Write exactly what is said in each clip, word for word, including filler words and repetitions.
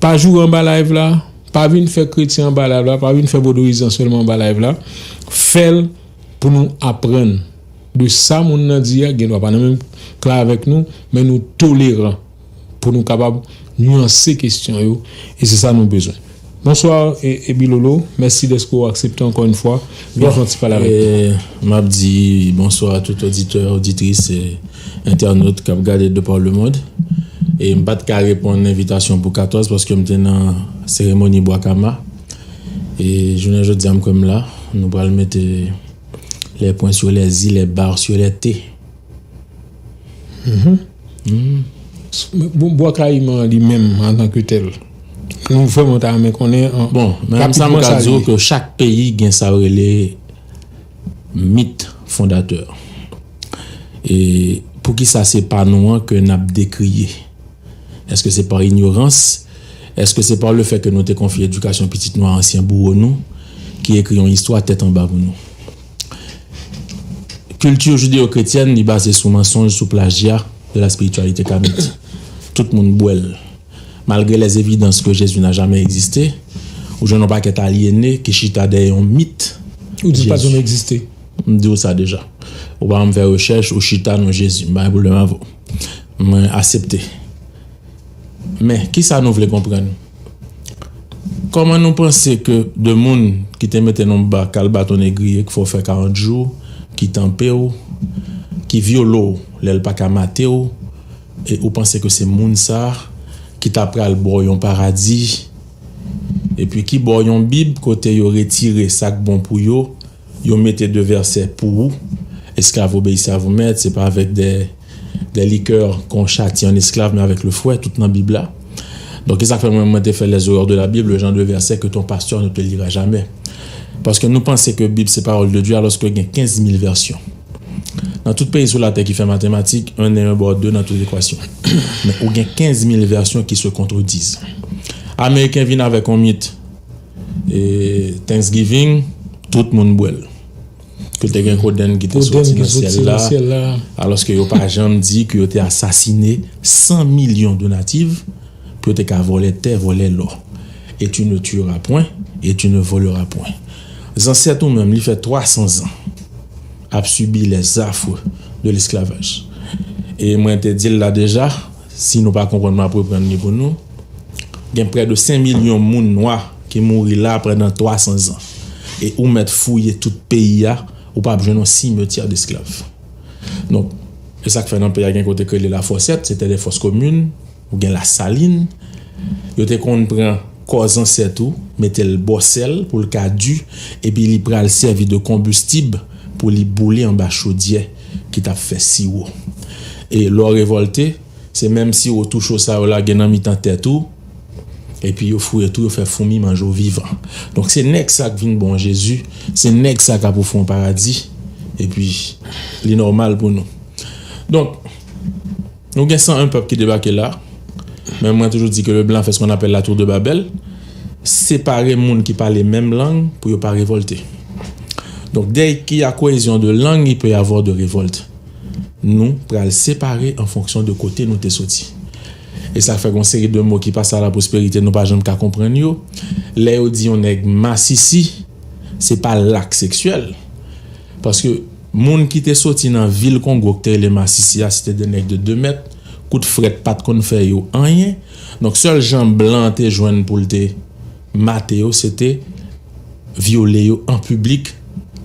pa joure anba live la, pa vin fè kretyen anba live la, pa vin fè vodouyizan sèlman anba live la. Fè l pou nou aprann de sa moun nan di a, gen dwa pa nan menm klan avèk nou, men nou toleran pou nou kapab nyanse kesyon yo, e se sa nou bezwen. Bonswa, e, e Bilolo, mèsi dèske w aksepte ankò yon fwa vin fè yon ti pale avèk nou. E, m ap di bonswa a tout oditè, oditris e entènot k ap gade de par le monde. E m pa t ka reponn envitasyon pou katòz paske m te nan seremoni bwa kama. E jounen jodi a m kwè m la, nou pral mete les points sur les i, les barres sur les t. Bon, Bwa Kayiman li menm antanke tèl, nou vrèman ta renmen konnen an- Bon, men sa m rapidman ka sa di w li ye. Ke chak peyi gen sa yo rele mit fondatè. E poukisa se pa nou an ke n ap dekriye? Èske se pa inyorans? Èske se pa lefèt ke nou te konfye edikasyon pitit nou a ansyen bouwo nou ki ekri yon istwa tèt anba pou nou? Kilti jideyo-kretyèn li baze sou mansonj, sou plajya de la spiritualité kamit. Tout moun bwè l. Malgre les évidences que Jésus n'a jamais existé, ou jwenn yon pakèt alyene ki chita dèyè yon mit. Ou di l pa t Jezi. Janm egziste. M di w sa deja. Ou pa janm fè rechèch, ou chita non Jezi. M pa gen pwoblèm avè w. Mwen aksepte. Men, kisa nou vle konprann? Kòman nou panse ke de moun ki te mete nan ba k al baton negriye, k fè w fè karant jou, ki tanpe w, ki vyole w lè l pa ka mate w, e ou panse ke se moun sa a ki ta pral ba w yon paradi, epi ki ba w yon Bib kote yo retire sa k bon pou yo, yo mete de vèsè pou ou, esclaves, obéissez à vos maîtres, c'est pas avec des, des liqueurs qu'on châtie un esclave, mais avec le fouet, tout nan Bib la. Donk, e sa k fè mwen, mwen te fè les horreurs de la Bible, le genre de verset que ton pasteur ne te lira jamais. Paske nou panse ke Bib se pawòl de Dye, alòske gen kenz mil vèsyon. Nan tout peyi sou latè ki fè matematik, un et un ba w de nan tout ekwasyon. Men ou gen kenz mil vèsyon ki se contredisent. Ameriken vin avèk yon mit, e, Thanksgiving, tout moun bwè l. Ke te gen kodenn ki te Kodenn soti ki nan soti syèl nan la, syèl la. Alòske yo pa janm di ke yo te asasine san milyon de natif pou yo te ka vòlè tè, vòlè lò. Et tu ne tueras point, et tu ne voleras point. Zansèt ou menm, li fè twa san zan ap sibi les affres de l'esclavage. E mwen te di l la deja, si nou pa konprann, m ap reprann li pou nou. Gen prè de senk milyon moun nwa ki mouri la pandan twa san zan. E ou mèt fouye tout peyi a, ou p ap jwenn yon simetyè desklav. Donk, e sa k fè nan peyi a gen kote k rele Lafòsèt, se te de fòs komin, ou gen Lasalin. Yo te konn pran kò zansèt ou, mete l bò sèl pou l ka di, epi li pral sèvi de konbistib pou li boule anba chodyè ki t ap fè siwo. E lè w revòlte, se menm siwo tou cho sa yo lage nan mitan tèt ou, epi yo fouye tou, yo fè foumi manje w vivan. Donk, se nèg sa k vin ba w Jezi, se nèg sa k ap ofri w paradi, epi li nòmal pou nou. Donk, nou gen san en pèp ki debake la, men mwen toujou di ke le blanc fait ce qu'on appelle la tour de Babel, separe moun ki pale menm lang pou yo pa revòlte. Donk, dès qu'il y a cohésion de langue, il peut y avoir de révolte. Nou pral separe an fonksyon de kote nou te soti. E sa fè gen yon seri de mo ki pase à la prospérité, nou pa janm ka konprann yo. Lè yo di yon nèg masisi, se pa lak seksyèl. Paske moun ki te soti nan vil Kongo ki te rele masisi a, se te de nèg de de mèt, kout frèt pa t konn fè yo anyen. Donk, sèl jan blan an te jwenn pou l te mate yo, se te vyole yo an piblik,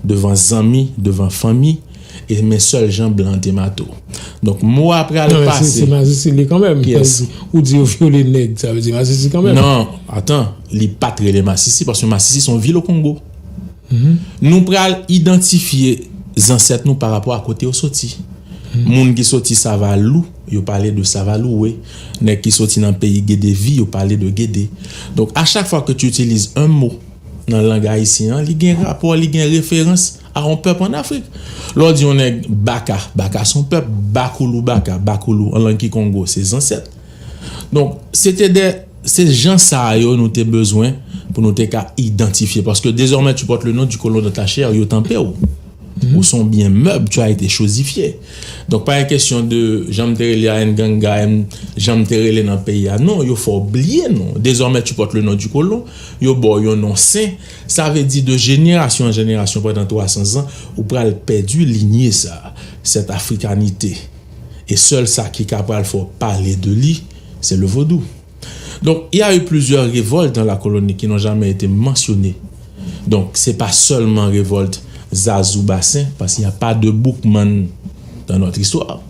devan zanmi, devan fanmi, e men sèl jan blan an te mate w. Donk, mo a pral Non, men se, se pase. Masisi li kanmenm. Yes. Ou di yo vyole nèg, sa vle di Masisi kanmenm. Non, atan, li pa t rele Masisi, paske Masisi se yon vil o Kongo. Nou pral idantifye zansèt nou pa rapò a kote yo soti. Moun ki soti Savalou, yo pale de Savalou, wi. Nèg ki soti nan peyi Gedevi, yo pale de Gede. Donk, a chak fwa ke tu utilises un mot nan lang ayisyen an, li gen rapò, li gen referans a yon pèp an Afrik. Lè w di yon nèg Baka, Baka se yon pèp, Bakoulou Baka, Bakoulou an lang Kikongo, se zansèt. Donk, se te de, se jan sa a yo nou te bezwen pou nou te ka idantifye. Paske désormais tu portes le nom du colon dans ta chair, yo tanpe w. Ou se yon byen mèb, tu as été chosifié. Donk, pa gen kesyon de jan m te rele a Nganga, jan m te rele nan peyi a. Non, yo fè w bliye non. Désormais, tu portes le nom du colon. Yo ba w yon non sen. Sa vle di, de jenerasyon an jenerasyon, pandan twa san zan, ou pral pèdi linye sa, cette africanité. E sèl sa ki ka pral fè w pale de li, se le vodou. Donc, il y a eu plusieurs révoltes dans la colonie qui n'ont jamais été mentionnées. Donc, c'est pas seulement révolte Zazou Basen, parce qu'il n'y a pas de Boukman dans notre histoire.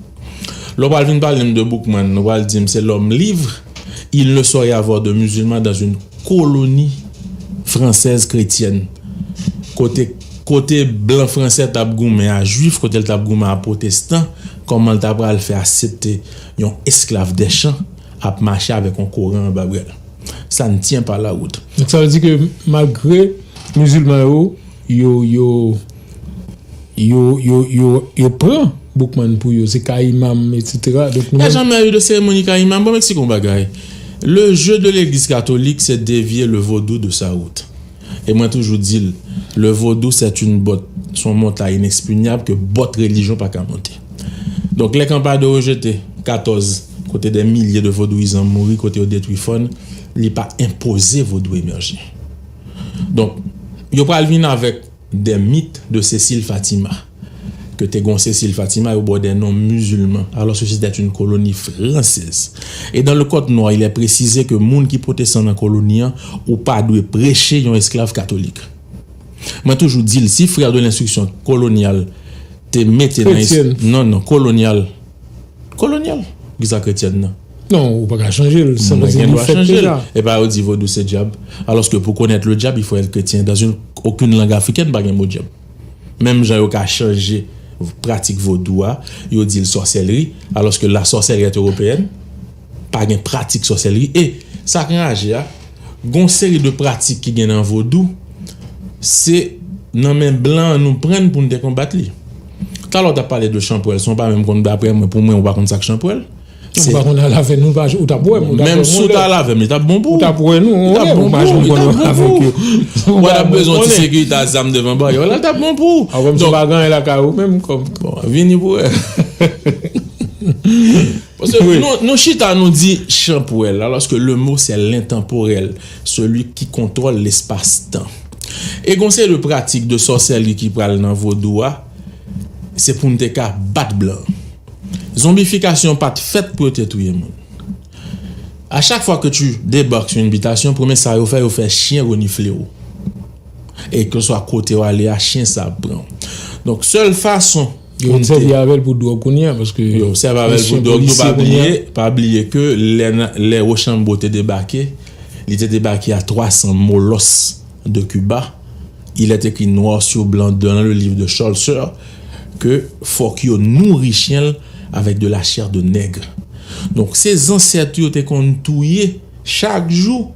Lè w pral vin pale m de Boukman, ou pral di m se l'homme libre, il ne saurait avoir de musulmans dans une colonie française chrétienne. Kote, kote blan franse t ap goumen a jwif, kote l t ap goumen a pwotestan, kòman l ta pral fè aksepte yon esklav dèchan ap mache avèk yon Koran anba bra l? Ça ne tient pas la route. Donk, sa vle di ke malgre mizilman yo, yo, yo, yo, yo, yo, yo pran Boukman pou yo, se Kayimam, et cetera. Donk, nou menm. Il n'y a jamais eu de cérémonie Kayimam. Bon, m eksplike yon bagay. Le jeu de l'église catholique, c'est dévier le vodou de sa route. E mwen toujou di l, le vodou, c'est une botte, se yon montay inexpugnable ke bòt relijyon pa ka monte. Donk, lè kanpay de rejete katòz, kote dè milye de vodouyizan mouri, kote yo detwi fòn, li pa enpoze vodou emèje. Donk, yo pral vin avèk des mythes de Cécile Fatima. Ke te gon Cécile Fatima, yo ba w des noms musulmans, alors que c'était une colonie française. Et dans le code noir, il est précisé que moun ki pwotestan nan koloni an, ou pa dwe preche yon esklav katolik. Mwen toujou di l, si frère de l'instruction coloniale te mete nan es- Chrétienne. Non, non, coloniale. Coloniale. Kisa chrétienne nan? Non, ou pa ka chanje l. Sa vle di li fèt deja. E pa yo di vodou se dyab. Alors que pour connaître le diable, il faut être chrétien. Dans une, aucune langue africaine, pa gen mo dyab. Menm jan yo ka chanje pratik vodou a, yo di l sòsèlri, alors que la sorcellerie est européenne, pa gen pratik sòsèlri. E sa k anraje a, gon seri de pratik ki gen nan vodou, se nan men blan an nou pran l pou n te konbat li. Talè w t ap pale de chanpwèl, si w pa menm konn, daprè mwen, pou mwen, ou pa konn sa k chanpwèl. Non, m pa konn al avè nou, ou t ap wè m, ou t ap wè m. Menm si w t al avè m, li t ap bon pou ou. Ou t ap wè nou, ou pa janm konn avèk yo. Ou pa t ap bezwen ti sekirite a zam devan baryè la, li t ap bon pou ou. Avan m se pa gen anyen lakay ou menm kòm. Bon, vini pou wè. Paske nou, nou chita, nou di chanpwèl, alors que le mot, c'est l'intemporel, celui qui contrôle l'espace-temps. E gon seri de pratik de sòsèlri ki pral nan vodou a, se pou n te ka bat blan. Zonbifikasyon pa t fèt pou yo te touye moun. À chaque fois que tu débarques sur une habitation, premye sa yo fè, yo fè chyen renifle w. E ke swa kote w ale a, chyen sa ap pran w. Donk, sèl fason pou n te. Yo sèvi avè l pou dwòg kounye a, paske yo sèvi avè l pou dwòg tou, pa bliye, pa bliye ke lè, lè Rochambeau te debake, li te debake a twa san molòs de Cuba. Il est écrit noir sur blanc dans le livre de Scholzer ke fòk yo nouri chyen l avec de la chair de nègre. Donk, se zansèt yo te konn touye chak jou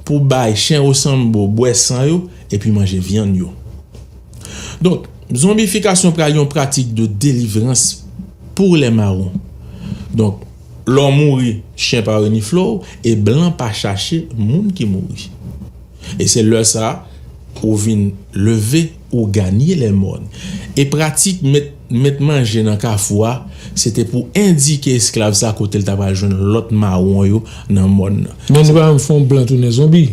pou bay chyen Rochambeau bwè san yo epi manje vyann yo. Donk, zonbifikasyon pral yon pratik de délivrance pour les marrons. Donk, lè w mouri, chyen pa renifle w, e blan pa chache moun ki mouri. E se lè sa a, ou vin leve, ou gagner les mornes. E pratik met, met manje nan kafou a, se te pou endike esklav sa a kote l ta pral jwenn lòt mawon yo nan mòn nan. Men nou pa janm fè yon blan tounen zonbi.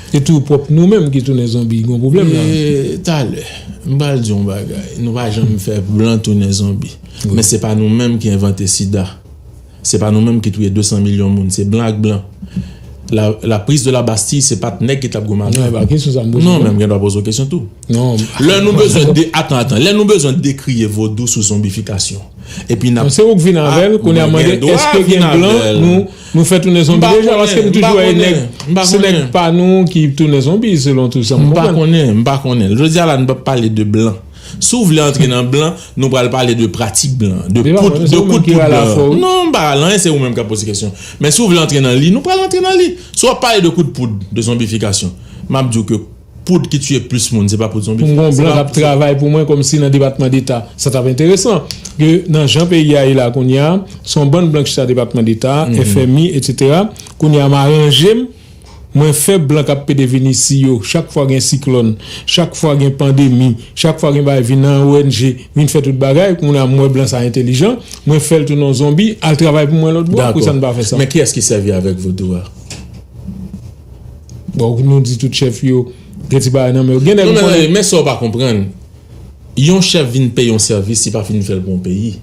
Se tou pwòp nou menm ki tounen zonbi, gon pwoblèm la. E, talè, m pral di yon bagay. Nou pa janm fè blan tounen zonbi. Men se pa nou menm ki envante sida. Se pa nou menm ki touye de san milyon moun, se blan ak blan. La, la prise de la Bastille, se pa t nèg ki t ap goumen avè. Non, e pa kesyon sa m poze. Non, men m gen dwa poze w kesyon tou. Non. Lè nou bezwen de, atan, atan, lè nou bezwen dekriye vodou sou zonbifikasyon. Epi n ap. Non, se ou k vin avè l, kounye a mande, èske gen blan nou, nou fè tounen zonbi deja, paske m toujou wè nèg, se nèg pa nou ki tounen zonbi, selon tou sa m konprann. M pa konnen, m pa konnen. Jodi a la, nou p ap pale de blan. Si w vle antre nan blan, nou pral pale de pratik blan, de poud, de kout poud blan. Non, m pa pral anyen, se ou menm k ap poze kesyon. Men si w vle antre nan li, nou pral antre nan li. Si w ap pale de kout poud, de zonbifikasyon, m ap di w ke poud ki tiye plis moun, se pa poud zonbifikasyon. Pou m gon blan k ap travay pou mwen kòmsi nan Depatman Deta, sa t ap enteresan. Ke nan jan peyi a ye la kounye a, se yon bann blan ki chita Depatman Deta, F M I, et cetera. Kounye a, m aranje m, Mwen fè blan k ap pede vin isi yo, chak fwa gen siklòn, chak fwa gen pandemi, chak fwa gen bagay, vin nan O N G, vin fè tout bagay, kounye a m wè blan sa entelijan, mwen fè l tounen yon zonbi, al travay pou mwen lòt bò, poukisa n pa fè sa? Men kiyès ki sèvi avèk vodou a? Bon, nou di tout chèf yo gen ti bagay nan men yo. Gen nèg m konnen. Non, men, men sa w pa konprann. Yon chèf vin peye yon sèvis, li pa fin fè l pou yon peyi.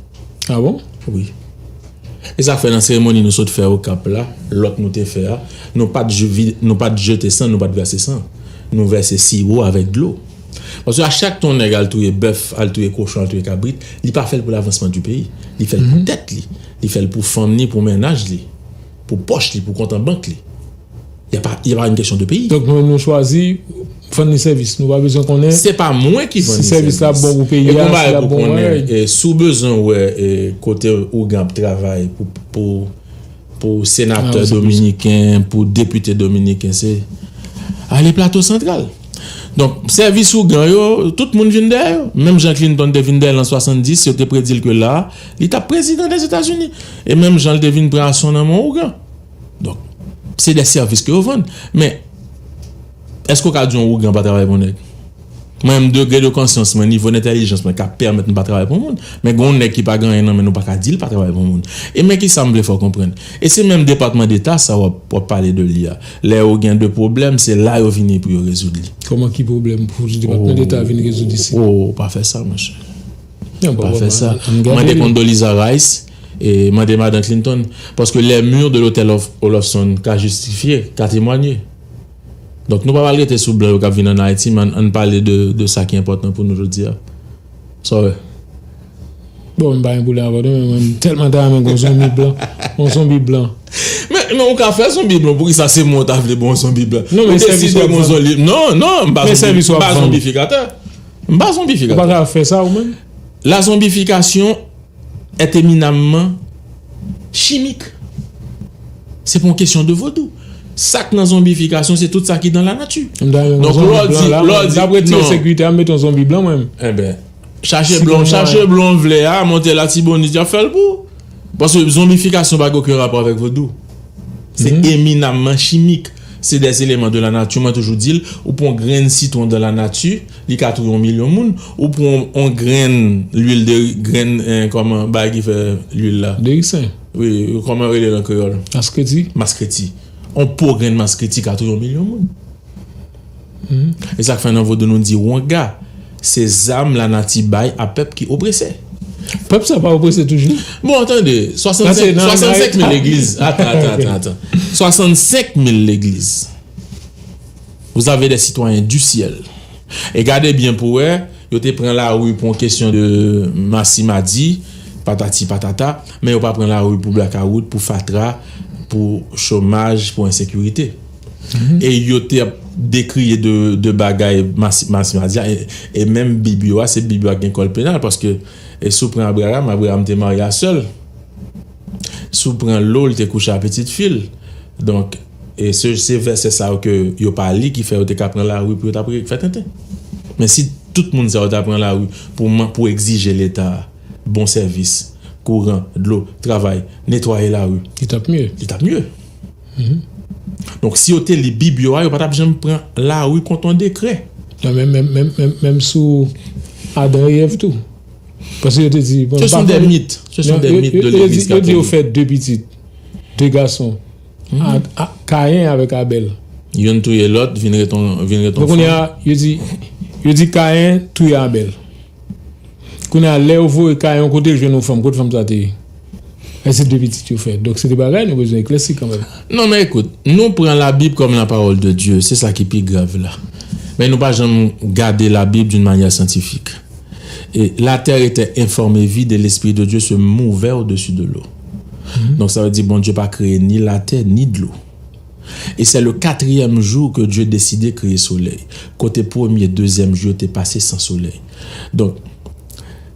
Ah bon? Wi. E sa fè nan seremoni nou sot fè Okap la, lòt nou te fè a, nou pa t ju-, vi-, nou pa t jete san, nou pa t vèse san. Nou vèse siwo avèk dlo. Paske a chak tan yon nèg al touye bèf, al touye kochon, al touye kabrit, li pa fè l pou lavansman di peyi. Li fè l pou tèt li. Li fè l pou fanm ni, pou mennaj li, pou pòch li, pou kont an bank li. Y a pa, y a pa une question de pays. Donk nou menm nou chwazi vann li sèvis. Nou pa bezwen konnen. Se pa mwen ki vann li sèvis. Si sèvis la bon pou peyi a, si l ap bon pou bagay. E si w bezwen wè e, kote ougan ap travay pou, pou, pou senatè dominiken, pou depite dominiken, se ale Plato Santral. Donk, sèvis ougan yo, tout moun vin dèyè yo. Menm jan Clinton te vin dèyè l an swasanndis, yo te predi l ke la, li t ap prezidan Dèzetazini. E menm jan l te vin pran asyon nan men ougan. Donk, se de sèvis ke yo vann. Men, èske w ka di yon ougan pa travay pou nèg? Mwen menm, degre de konsyans mwen, nivo dentèlijans mwen ka pèmèt m pa travay pou moun. Men gen yon nèg ki pa gen anyen nan men l, ou pa ka di l pa travay pou moun. E men kisa m vle fè w konprann. E se menm Depatman Deta sa w ap, w ap pale de li a. Lè yo gen de pwoblèm, se la yo vini pou yo rezoud li. Kòman, ki pwoblèm pou Depatman Deta vin rezoud isi? Oh, pa fè sa, monchè. Pa fè sa. Mwen te kondolize a Rice, e mande madan Clinton, paske les murs de l'hôtel Olofsson ka jistifye, ka temwanye. Donk, nou pa pral rete sou blan yo k ap vin ann Ayiti, men ann pale de, de sa ki enpòtan pou nou jodi a. Sa w wè? Bon, m pa gen pwoblèm avè w, men mwen, m tèlman ta renmen gen yon zonbi blan. Yon zonbi blan. Men, men ou ka fè zonbi blan, poukisa se mwen ou ta vle ba yon zonbi blan? Non, men sèvis w ap vann. Non, non, m pa zonbifikatè. M pa zonbifikatè. Ou pa ka fè sa ou menm? La zombification est éminemment chimique. Se pa yon kesyon de vodou. Sa k nan zonbifikasyon, se tout sa ki dans la nature. Donk, lè w di, lè w di, dapre ti sekirite a, m met yon zonbi blan, mwen. Enben, chache blan, chache blan w vle a, monte Latibonit, y ap fè l pou ou. Paske zonbifikasyon pa gen okenn rapò avèk vodou. Se eminamman chimik. Se des éléments de la nature. Mwen toujou di l, ou pran yon grenn sitwon dans la nature, li ka touye yon milyon moun. Ou pran yon, yon grenn lwil de, grenn, eh, kòman, bagay ki fè lwil la? Deriksen. Wi, kòman yo rele l an kreyòl? Maskreti. Maskreti. Yon po grenn maskreti ka touye yon milyon moun. E sa k fè nan vodou nou di wanga, se zam lanati bay a pèp ki oprese. Pèp sa pa oprese toujou? Bon, tande, swasannsenk, swasannsenk mil legliz. Atan, atan, atan, atan. Swasannsenk mil legliz. Vous avez des citoyens du ciel. E gade byen pou wè, yo te pran lari pou yon kesyon de masimadi, patati patata, men yo pa pran lari pou blakawout, pou fatra, pou chomaj, pou ensekirite. E yo te ap dekriye de, de bagay masi-, masimadi a, e, e menm Bib yo a, se Bib yo a ki gen kòd penal, paske, e si w pran Abraram, Abraram te marye a sè l. Si w pran Lo, li te kouche a pitit fi l. Donk, e se, se vèsè sa yo ke yo pa li ki fè yo te ka pran lari pou yo t ap fè tenten. Men si tout moun sa yo ta pran lari pou man-, pou egzije Leta bon sèvis, kouran, dlo, travay, netwaye lari. Li t ap mye. Li t ap mye. Donk, si yo te li Bib yo a, yo pa t ap janm pran lari kont yon dekrè. Non, men, men, men, men, menm sou Adan e Èv tou. Paske yo te di, bon, ce sont des mythes. Ce sont des mythes de l'Église catholique. Yo di yo fè de pitit, de gason. A, a, Kayen avèk Abèl. Youn touye lòt, vin ret yon, vin ret yon fanm. Donk, kounye a, yo di, yo di Kayen touye Abèl. Kounye a, lè yo voye Kayen yon kote, l jwenn yon fanm. Kot fanm sa te ye? E se de pitit yo fè. Donk, se de bagay nou bezwen eklèsi kanmenm. Non, men ekout, nou pran Labib kòm la parole de Dieu. Se sa ki pi grav la. Men nou pa janm gade Labib d'une manière scientifique. Et la terre était informe et vide, et l'Esprit de Dieu se mouvait au-dessus de l'eau. Donk, sa vle di Bondye pa kreye ni latè, ni dlo. Et c'est le quatrième jour que Dieu décidait créer soleil. Kote premye, dezyèm jou yo te pase san solèy. Donk,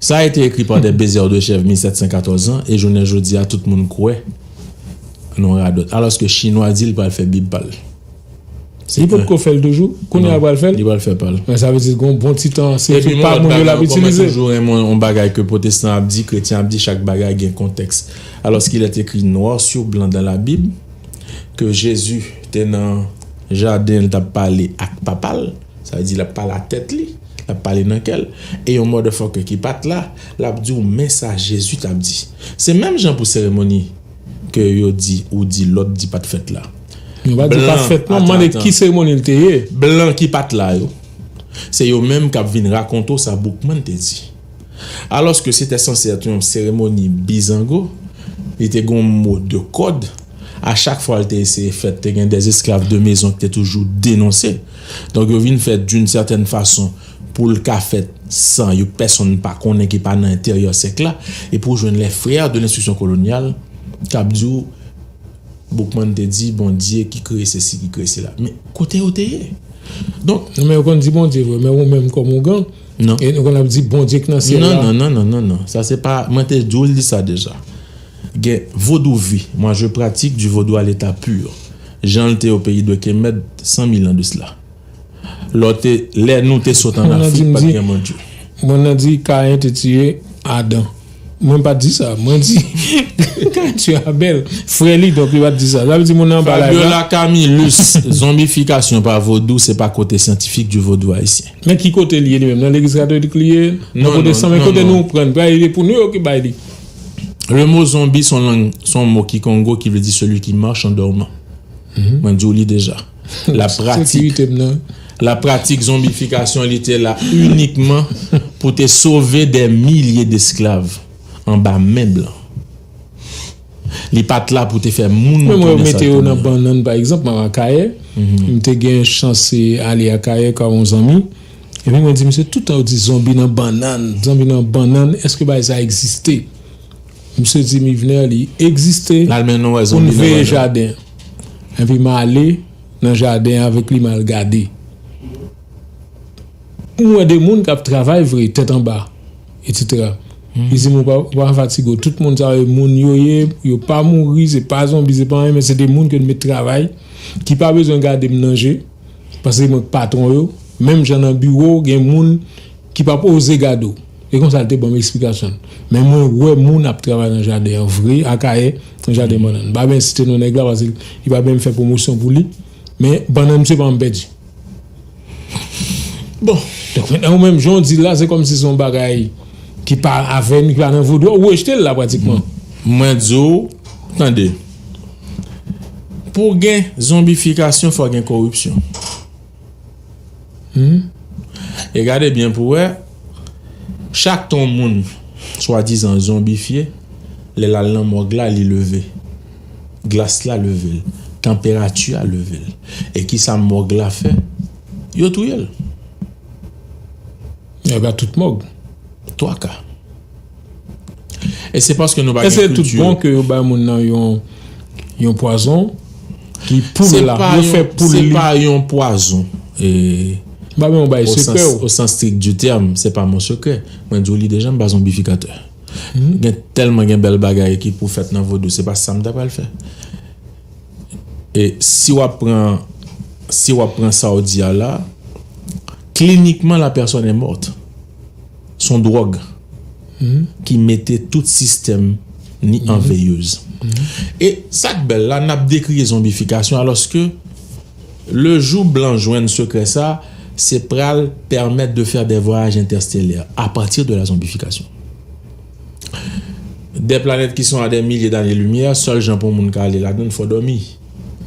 ça a été écrit par des baiseurs de chèvres mil sèt san katòz an, e jounen jodi a, tout moun kwè nan radòt. Alòske Chinwa di l pral fè Bib pa l. Li potko fè l toujou? Kounye a pral fè l? Li pral fè pa l. Men sa vle di gon bon ti tan, se pa moun yo l ap itilize. Mwen toujou renmen yon bagay ke pwotestan ap di, kretyen ap di, chak bagay gen kontèks. Alors qu'il est écrit noir sur blanc dans la Bible que Jésus te nan jaden, li t ap pale ak papa l. Sa vle di l ap pale ak tèt li, l ap pale nan kè l. E yon motherfucker ki pa t la, l ap di w, men sa Jezi t ap di. Se menm jan pou seremoni ke yo di, ou di, lòt di pa t fèt la. Yo pa di pa t fèt non, m mande ki seremoni l te ye. Blan ki pa t la yo, se yo menm k ap vin rakonte w sa Boukman te di. Alòske se te sanse èt yon seremoni bizango, li te gen yon mo de kòd. A chak fwa l te eseye fèt, te gen des esclaves de maison ki te toujou denonse. Donk, yo vin fè d'une certaine façon pou l ka fèt san yo pèsonn pa konnen ki pa nan enteryè sèk la. E pou w jwenn les frères de l'instruction coloniale k ap di w, Boukman te di, Bondye ki kreye sesi, ki kreye sela. Men kote yo te ye? Donk, non, men yo konn di Bondye vre, men ou menm kòm ougan, non. E nou konn ap di Bondye k nan syèl la. Non, non, non, non, non, non. Sa se pa, mwen te di w li sa deja. Gen vodouvi. Moi, je pratique du vaudou à l'état pur. Jan l te au pays de Kemet, cent mille ans de cela. Lè w te, lè nou te sot an Afrik, pa t gen Bondye. Moun nan di Kayen te tiye Adan. Mwen pa t di sa. Mwen di Kayen tiye Abèl, frè li, donk li pa t di sa. Sa vle di moun nan pa la. Fabiola Camillus, zonbifikasyon pa vodou, se pa kote syantifik du vodou ayisyen. Men ki kote li ye li menm? Nan legliz katolik li ye? Nan pwotestan? Men kote nou pran? Bay li pou nou yo ki bay li. Le mot zombie, son lang, son mo kikongo ki vle di celui qui marche en dormant. Mwen di w li deja. La pratique, la pratique zombification, li te la uniquement pou te sove des milliers d'esclaves anba men blan. Li pa t la pou te fè moun. Men mwen mete yo nan bannann, pa egzanp, mwen Akayè, m te gen chans ale Akayè kòm yon zanmi. Epi mwen di misye, tout tan yo di zonbi nan bannann, zonbi nan bannann, èske bagay sa egziste? Misye di m, Yvenner, li egziste pou n veye jaden. Epi m ale nan jaden avèk li, m al gade. M wè de moun k ap travay vre, tèt anba, etsetera. Li di m, ou pa, ou pa fatige w. Tout moun sa yo, moun yo ye, yo pa mouri, se pa zonbi, se pa anyen, men se de moun ke n met travay, ki pa bezwen gade m nan je. Paske mwen k patwon yo, menm jan nan biwo, gen moun ki p ap oze gade w. E konsa l te ban m eksplikasyon l. Men mwen wè moun ap travay nan jaden an vre, Akayè, nan jaden bannann. M pa benyen site non nèg la, paske li pa benyen fè pwomosyon pou li. Men bannann misye pa janm pèdi. Bon. Donk, mentnan, ou menm, jan w di l la, se kòmsi se yon bagay ki pa avè nou, ki pa nan vodou, ou rejte l la pratikman. Mwen di w, tande, pou gen zonbifikasyon, fò gen koripsyon. E gade byen pou w wè, chak tan yon moun swadizan zonbifye, lè l al nan mòg la, li leve. Glas la leve l, tanperati a leve l. E kisa mòg la fè? Yo touye l. E pa tout mòg. Twa ka. E se paske nou pa gen kilti. Èske tout bon ke yo bay moun nan yon, yon pwazon ki pou l la, yo fè pou li? Se pa yon pwazon. E, m pa gen yon bay sekrè, o sans strict du terme, se pa mon secret. Mwen di w li deja, m pa zonbifikatè. Gen tèlman gen bèl bagay ki pou fèt nan vodou, se pa sa m ta pral fè. E si w ap pran, si w ap pran sa w di a la, cliniquement la personne est morte. Se yon dwòg ki mete tout sistèm ni an veyez. E sa k bèl la, n ap dekriye zonbifikasyon, alòske le jou blan jwenn sekrè sa, se pral pèmèt de fè de vwayaj entèstelè a pati de la zonbifikasyon. Des planètes qui sont à des milliers d'années-lumière, sèl jan pou moun ka ale ladan l, fò dòmi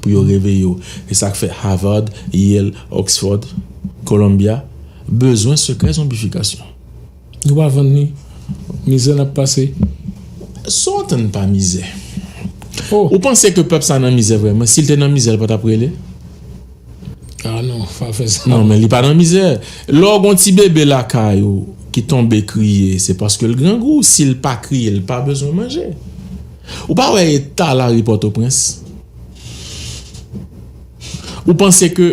pou yo reveye w. E sa k fè Harvard, Yale, Oxford, Columbia bezwen sekrè zonbifikasyon. Nou pa vann li. Mizè n ap pase. Sa w tann pa mizè? Ou panse ke pèp sa nan mizè vrèman? Si l te nan mizè, l pa t ap rele? Ah non, pa fè sa. Non, men li pa nan mizè. Lè w gon ti bebe lakay ou ki tonbe kriye, se paske l grangou. Si l pa kriye, l pa bezwen manje. Ou pa wè eta lari Pòtoprens? Ou panse ke,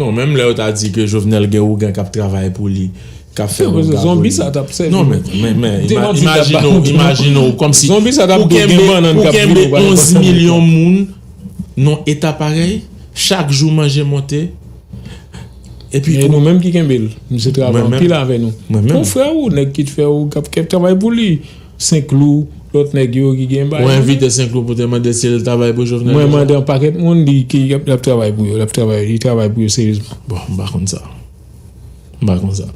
non, menm lè yo ta di ke Jovenel gen ougan k ap travay pou li, k ap fè ougan pou li. Zonbi sa t ap sèvi. Non, men, men, men, imajine w, imajine w kòmsi pou kenbe, pou kenbe onz milyon moun nan eta parèy, chak jou manje monte. Epi e nou menm ki kenbe l. Misye travay anpil avè nou. Mwen menm. Yon frè ou, nèg ki t fè ou, k ap, k ap travay pou li. Senklou, lòt nèg yo ki gen bagay. Ou envite Senklou pou te mande si l travay pou Jovenel Moïse? Mwen mande yon pakèt moun, li ki ap, ap travay pou yo, l ap travay, li travay pou yo seryezman. Bon, m pa konn sa. M pa konn sa.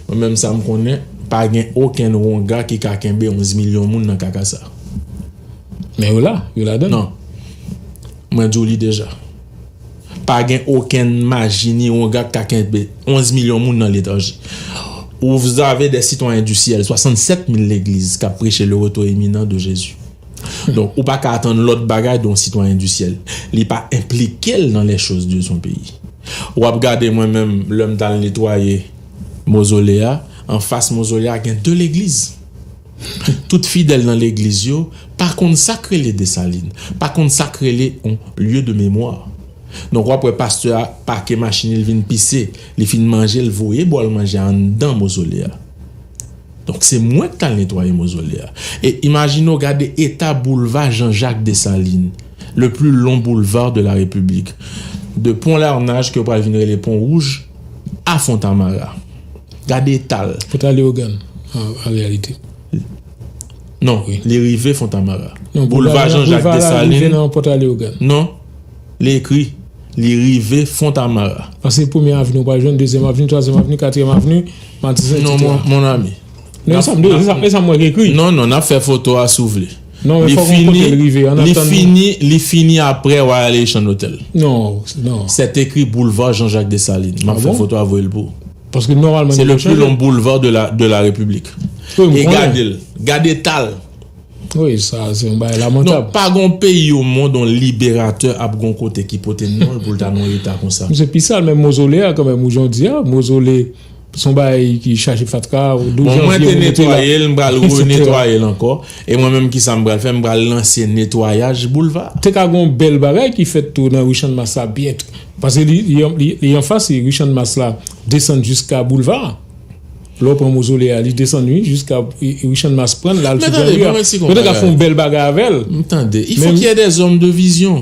Mwen menm sa m konnen, pa gen okenn wonga ki ka kenbe onz milyon moun nan kaka sa. Men yo la, yo ladan. Non. Mwen di w li deja. Pa gen okenn maji ni wonga k ka kenbe onz milyon moun nan letanje. Ou, vous avez des citoyens du ciel, soixante-sept mille legliz k ap preche le retour imminent de Jésus. Donk, ou pa ka atann lòt bagay de yon sitwayen du ciel. Li pa enplike l nan les choses de son pays. W ap gade mwen menm, lè m t al netwaye mozole a, anfas mozole a gen de legliz. Tout fidèl nan legliz yo pa konn sa k rele Desalin, pa konn sa k rele yon lieu de mémoire. Donk, w ap wè pastè a pake machin li, l vin pise, li fin manje, l voye bòl manje a anndan mozole a. Donk, se mwen k t al netwaye mozole a. E imajine w gade eta boulva Jean-Jacques Dessalines, le plus long boulevard de la République. De Pont Larnage, ke yo pral vin rele Pon Wouj, a Fontamara. Gade eta l. Pòtaleyogàn, an, an reyalite. Non, wi, li rive Fontamara. Non, boulva Jean-Jacques Dessalines. Boulva la rive nan Pòtaleyogàn. Non, li ekri, li rive Fontamara. Paske premye avni, ou pral jwenn dezyèm avni, twazyèm avni, katriyèm avni, Matisan, non, etsetera. Mon, mon ami. Non, e sa m, e sa, e sa m wè ki ekri. Non, non, n ap fè foto a si w vle. Non, men fòk yon kote l rive, an atandan. Li fini, li fini apre Royal Haitian Hotel. Non, non. C'est écrit boulevard Jean-Jacques Dessalines. M ap fè foto a voye l pou ou. Paske nòmalman, c'est le plus long boulevard de la, de la République. E gade l, gade eta l. Wi, sa se yon bagay lamantab. Non, pa gon peyi o mond yon liberatè ap gon kote ki pote non l pou l ta nan yon eta konsa. Misye pi sal, menm mozole a kanmenm, ou jan w di a, mozole se yon bagay ki chaje fatra, douz janvye pou mete la, etsetera. Bon, mwen te netwaye l, m pral renetwaye l ankò. E mwen menm, kisa m pral fè? M pral lanse netwayaj boulva. Te ka gon bèl bagay ki fèt tou nan ri Channmas la byen. Paske li, li, li, li anfas ri Channmas la, desann jiska boulva a. Lè w pran mozole a, li desann, wi, jiska, e, e, Richard Mas pran l, l al sou Granri a. Yo te ka fè yon bèl bagay avè l. Tande, il faut qu'il y ait des hommes de vision.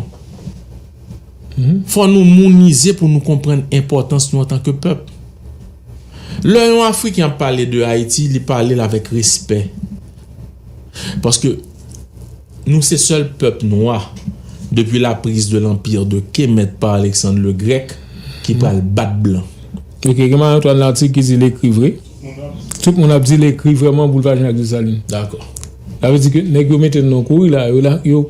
Fò nou mounize pou nou konprann enpòtans nou antanke pèp. Lè yon Afriken ap pale de Ayiti, li pale l avèk respè. Paske nou se sèl pèp nwa, depi la prise de l'empire de Kemet par Alexandre le Grec, ki pral bat blan. Ok, gen Marie-Antoine Lartigue ki di l ekri vre. Tout moun ap di l ekri vrèman Boulevard Jean-Jacques Dessalines. Dakò. Sa vle di ke nèg yo mete l nan kouri la, yo la, yo,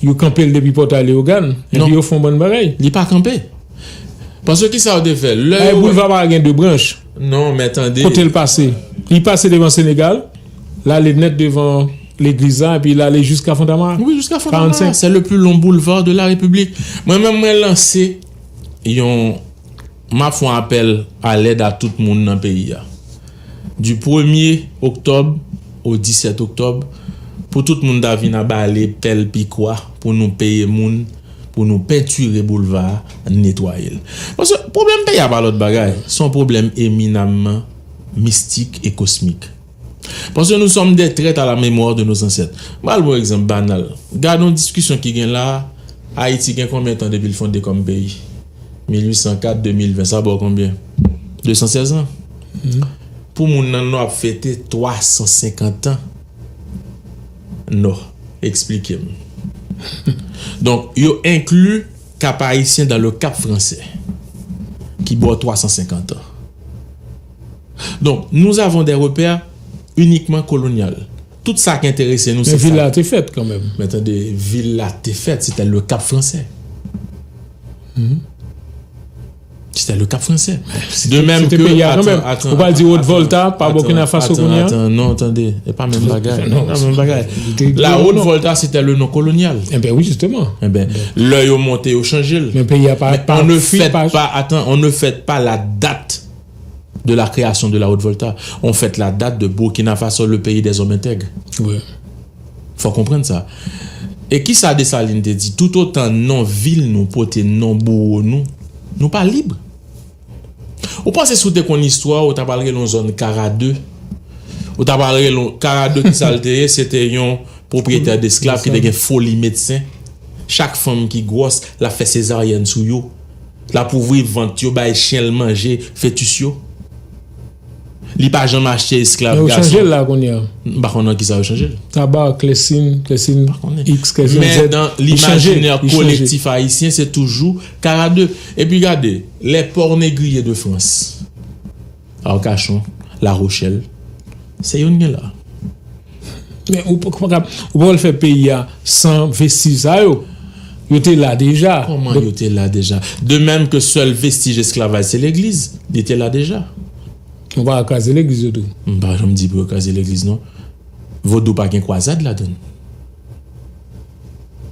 yo kanpe l depi Pòtay Leyogàn, epi yo fè yon bann bagay. Li pa kanpe. Paske kisa yo te fè? Lè yo... Boulva pa gen de branch. Non, men tande. Kote l pase? Li pase devan Senegal, l ale nèt devan legliz la, epi l ale jiska Fontamara. Wi, jiska Fontamara. Karannsenk. C'est le plus long boulevard de la République. Mwen menm, mwen lanse yon, m ap fè yon apèl a lèd a tout moun nan peyi a. Du premye oktòb au disèt oktòb, pou tout moun ta vin a bale pèl pikwa, pou nou peye moun, pou nou pentire boulva a, netwaye l. Paske pwoblèm peyi a pa lòt bagay, se yon pwoblèm eminamman mistik e kosmik. Parce que nous sommes des traîtres à la mémoire de nos ancêtres. M pral ba w egzanp banal. Gade yon diskisyon ki gen la a, Ayiti gen konbyen tan depi l fonde kòm peyi? Mil uit san kat, de mil ven, sa ba w konbyen? De san sèz an. Pou moun nan Nò ap fete twa san senkant an. Nò, eksplike m. Donk, yo enkli Cap Haïtien dans le Cap Français, ki ba w twa san senkant an. Donc, nous avons des repères uniquement colonial. Tout sa k enterese nou, se sa. Men vil la te fèt kanmenm. Men tande, vil la te fèt, c'était le Cap Français. C'était le Cap Français. De même que, peyi a kanmenm. Ou pa di Haute Volta, pa Burkina Faso kounye a? Atan, non, tande, e pa menm bagay. Non. E pa menm bagay. La Haute Volta, c'était le nom colonial. Enben wi, jisteman. Enben, lè yo monte, yo chanje l. Men peyi a pa, on ne fête pas, attends, on ne fête pas la date de la création de la Haute Volta. On fête la date de Burkina Faso, le pays des hommes intègres. Wi. Fò konprann sa. E kisa Desalin te di? Toutotan non vil nou pote non bouwo nou, nou pa lib. Ou panse si w te konn istwa, ou ta pral rele yon zòn Karade? Ou ta pral rele yon Karade, kisa l te ye? Se te yon pwopriyetè desklav ki te gen foli medsen. Chak fanm ki gwòs, l ap fè sezaryèn sou yo. L ap ouvri vant yo, bay chen l manje fetis yo. Li pa janm achte esklav gason. Men yo chanje l la kounye a. M pa konn nan kisa yo chanje l. Tabar, Clessin, Clessin X, Clessin Z. Men dan limajinè kolektif ayisyen, se toujou Kara de. Epi gade, les ports négriers de France. Arcachon, La Rochelle, se youn gen la. Men ou pa ou pa wè l fè peyi a san vestij sa yo. Yo te la deja. Kòman yo te la deja? De menm ke sèl vestij esklavaj se legliz, li te la deja. Ou pa kraze legliz yo tou. M pa janm di pou yo kraze legliz non. Vodou pa gen kwazad ladan l.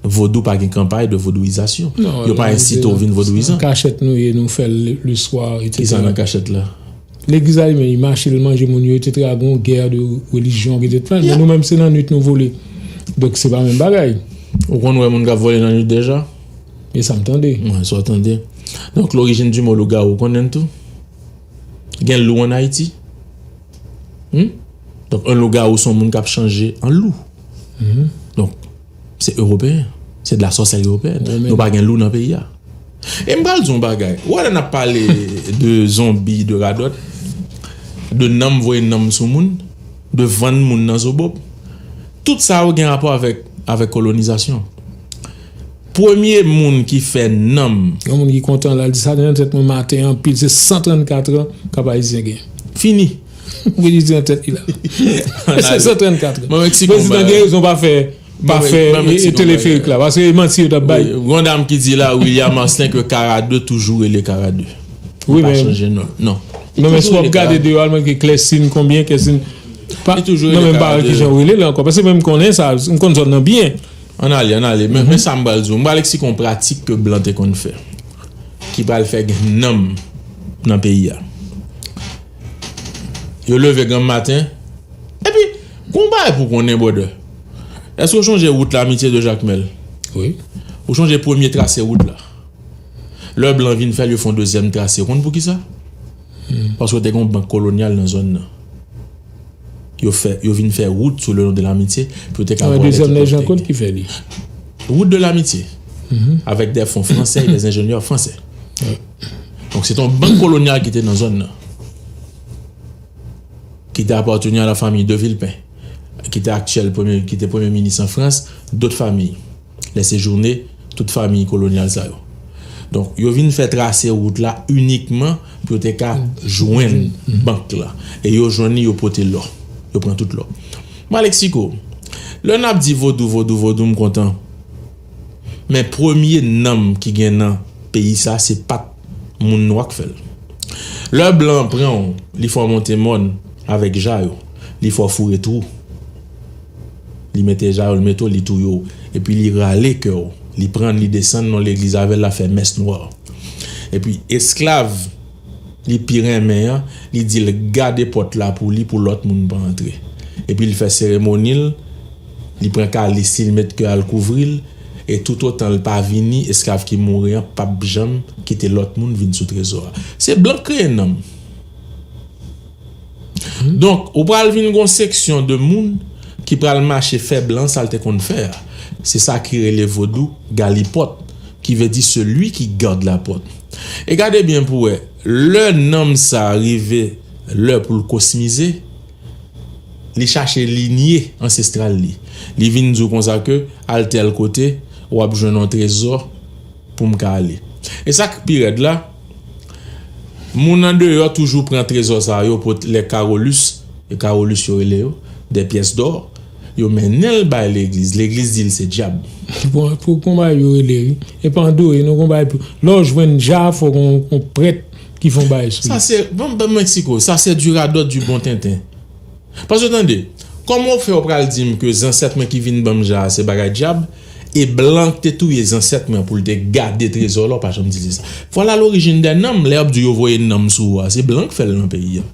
Vodou pa gen kanpay de vodouyizasyon. Yo pa ensite w vin vodouyizan. Nan kachèt nou ye, nou fè l le swa, etsetera. Kisa nan kachèt la? Legliz la li menm, li mache, li manje moun yo, etsetera. Gon gè de relijyon ki te fèt. Men nou menm, se nan nwit nou vole. Donk, se pa menm bagay. Ou konn wè moun k ap vole nan nwit deja? E sa m tande. Mwen, sa w tande. Donk, l'origine du mot lougawou, ou konnen l tou? Gen lou ann Ayiti? Hmm? Donk, yon lougawou se yon moun k ap chanje an lou. Donk, se ewopeyen. Se de la sorcellerie européenne. Nou pa gen lou nan peyi a. E m pral di yon bagay. Ou wè lè n ap pale de zonbi, de radòt, de nanm voye nanm sou moun, de vann moun nan zobob, tout sa yo gen rapò avèk, avèk kolonizasyon. Premye moun ki fè nanm. Yon moun ki kontan la, l di sa te nan tèt mwen maten anpil, se san trannkat an Kap Ayisyen gen. Fini. Ou gen di nan tèt li la. Se san trannkat an. Prezidan gen rezon pa fè pa fè teleferik la, paske e manti yo t ap bay. Gon dam ki di la, William Marcelin, ke Kara de toujou rele Kara de. Li pa chanje non. Non. Non, men si w ap gade deyò a, l manke Clessin konbyen, Clessin pa, non, men m pa wè kijan yo rele l ankò, paske mwen m konnen sa, m konn zòn nan byen. Ann ale, ann ale. Men, men sa m pral di w. M pral eksplike yon pratik ke blan te konn fè, ki pral fè gen nanm nan peyi a. Yo leve granm maten. Epi, gon bagay pou konnen, brother. Èske w chonje wout Lamitye de Jakmèl? Wi. Ou chonje premye trase wout la? Lè blan vin fè l, yo fè yon dezyèm trase. Ou konn poukisa? Paske te gen yon bank kolonyal nan zòn nan. Yo fè, yo vin fè wout sou le non de Lamitye pou yo te ka voye lè ki te. Dezyèm nèg Jean Claude ki fè li. Wout de Lamitye. Avèk de fon fransè e de enjenyè fransè. Donk, se te yon bank kolonyal ki te nan zòn nan. Ki te apateni a la famiy de Villepin, ki te aktyèl premye, ki te premye minis an Frans, dòt famiy, lè sejounen, tout famiy kolonyal sa yo. Donk, yo vin fè trase wout la inikman pou yo te ka jwenn bank la. E yo jwenn li, yo pote lò. Yo pran tout lò. M al eksplike w. Lè n ap di vodou, vodou, vodou, m kontan. Men premye nanm ki gen nan peyi sa, se pa t moun nwa k fè l. Lè blan pran w, li fè w monte mòn avèk ja yo, li fè w foure twou. Li mete ja yo, li mete w, li touye w. Epi li rale kè w, li pran l, li desann nan legliz avè l, l ap fè mès nwa. Epi esklav li pi renmen an, li di l gade pòt la pou li, pou lòt moun pa antre. Epi li fè seremoni l, li pran kalis li, li met kè a l kouvri l, e toutotan l pa vini, esklav ki mouri an p ap janm kite lòt moun vin sou trezò a. Se blan k kreye nanm. Donk, ou pral vin gon seksyon de moun ki pral mache fè blan sa l te konn fè a. Se sa ki rele vodou galipòt, ki vle di celui qui garde la porte. E gade byen pou wè, lè nanm sa rive lè pou l kosmize, li chache linye ansestral li. Li vin di w konsa ke al tèl kote, w ap jwenn yon trezò pou m ka ale. E sa k pi rèd la, moun andeyò toujou pran trezò sa yo, pot-, les carolus, e carolus yo rele yo, des pièces d'or, yo mennen l bay legliz. Legliz di l se dyab. Bon, pou konba yo rele, wi. E pa andore, non, konba pou, lè w jwenn ja, fòk yon, yon prèt ki fè yon bagay sou li. Sa se, ban, ban m eksplike w, sa se du radòt, du bon tenten. Paske tande, kòman w fè w pral di m ke zansèt mwen ki vin ban m ja a se bagay dyab, e blan k te touye zansèt mwen pou l te gade trezò la, w pa janm di se sa. Voilà l'origine des nanm, lè y ap di yo voye nanm sou ou a, se blan k fè l nan peyi a.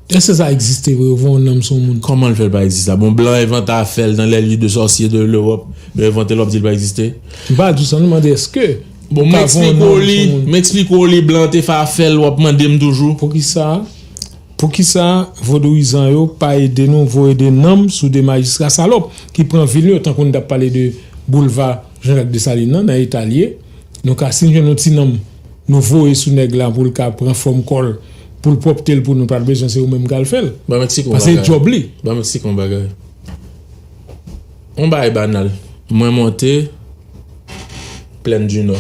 Èske sa egziste vre, yo voye yon nanm sou yon moun? Kòman l fè l pa egziste la? Bon, blan envante afè l dans les livres de sorciers de l'Europe, yo envante l, w ap di l pa egziste? M pa di w sa, non, m mande èske. Bon, m eksplike w li, m eksplike w li, blan te fè afè l, w ap mande m toujou. Poukisa? Poukisa vodouyizan yo pa ede nou voye de nanm sou de majistra salòp ki pran vil yo, tankou n t ap pale de boulva Jean-Jacques Dessalines nan, nan eta l ye? Nou ka, si n jwenn yon ti nanm, nou voye sou nèg la pou l ka pran fòm kò l, pou l pwòpte l pou nou, pa t bezwen se ou menm k al fè l. Ban Meksiko yon bagay. Paske se djòb li. Ban Meksiko yon bagay. Yon bagay banal. Mwen monte Plèn di Nò.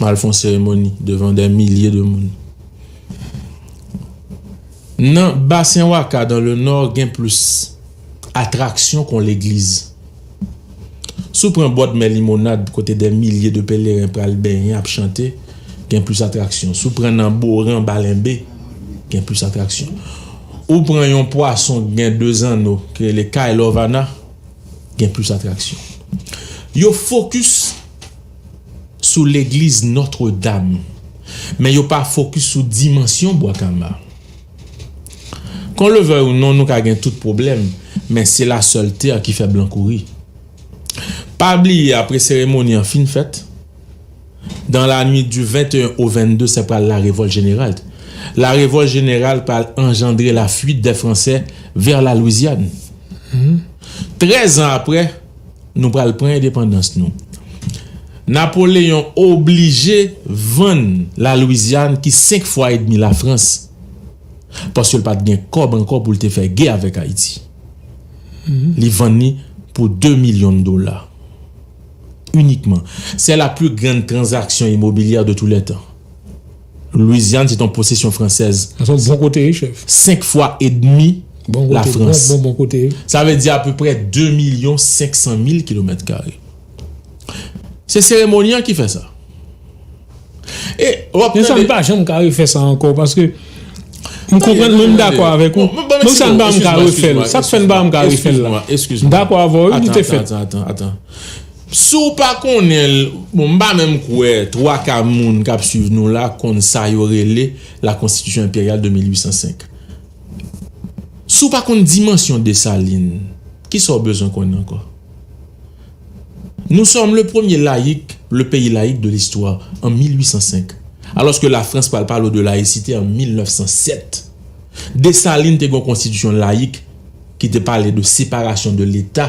M al fè yon seremoni devan dè milye de moun. Nan Basen Waka, dans le Nord, gen plis atraksyon kon legliz. Si w pran bòdmè Limonad, kote dè milye de peleren pral benyen, ap chante, gen plis atraksyon. Si w pran nan Boran, Balenbe, gen plis atraksyon. Ou pran yon pwason ki gen de zanno, ki rele Kailovana, gen plis atraksyon. Yo fokis sou legliz Notre Dame, men yo pa fokis sou dimansyon Bwa Kama. Qu'on le veuille ou non, nou ka gen tout pwoblèm, men se la sèl tè ki fè blan kouri. Pa bliye, apre seremoni an fin fèt, dans la nuit du vingt et un au vingt-deux, se pral la révolte générale. La révolte générale pral anjandre la fuite des Français vers la Louisiane. Trèz an apre, nou pral pran endepandans nou. Napoleyon oblije vann la Louisiane ki senk fwa edmi Lafrans, paske l pa t gen kòb ankò pou l te fè gè avèk Ayiti. Li vann li pou de milyon dola inikman. C'est la plus grande transaction immobilière de tous les temps. Louisiane, c'est une possession française. Sa se yon bon kote, wi, chèf. Senk fwa edmi Lafrans. Bon kote, bon, bon, bon kote, wi. Sa vle di apeprè de milyon senk san mil kilomèt kare. Se seremoni an ki fè sa. E w ap tande. Men sa, m pa janm ka refè sa ankò, paske m konprann, men m dakò avèk ou. Bon, bon, men sa, m pa janm ka refè l. Sa k fè m pa janm ka refè l la? M dakò avè w, wi, li te fèt. Atann, atann, atann. Si w pa konnen l, bon, m pa menm kwè twa ka moun k ap swiv nou la konn sa yo rele la Constitution impériale de mil ui san senk. Si w pa konn dimansyon Desalin, kisa w bezwen konnen ankò? Nous sommes le premier laïc, le pays laïque de l'histoire, en mil ui san senk, alòske Lafrans pral pale w de layisite an mil nèf san sèt. Desalin te gen yon konstitisyon layik ki te pale de separasyon de Leta.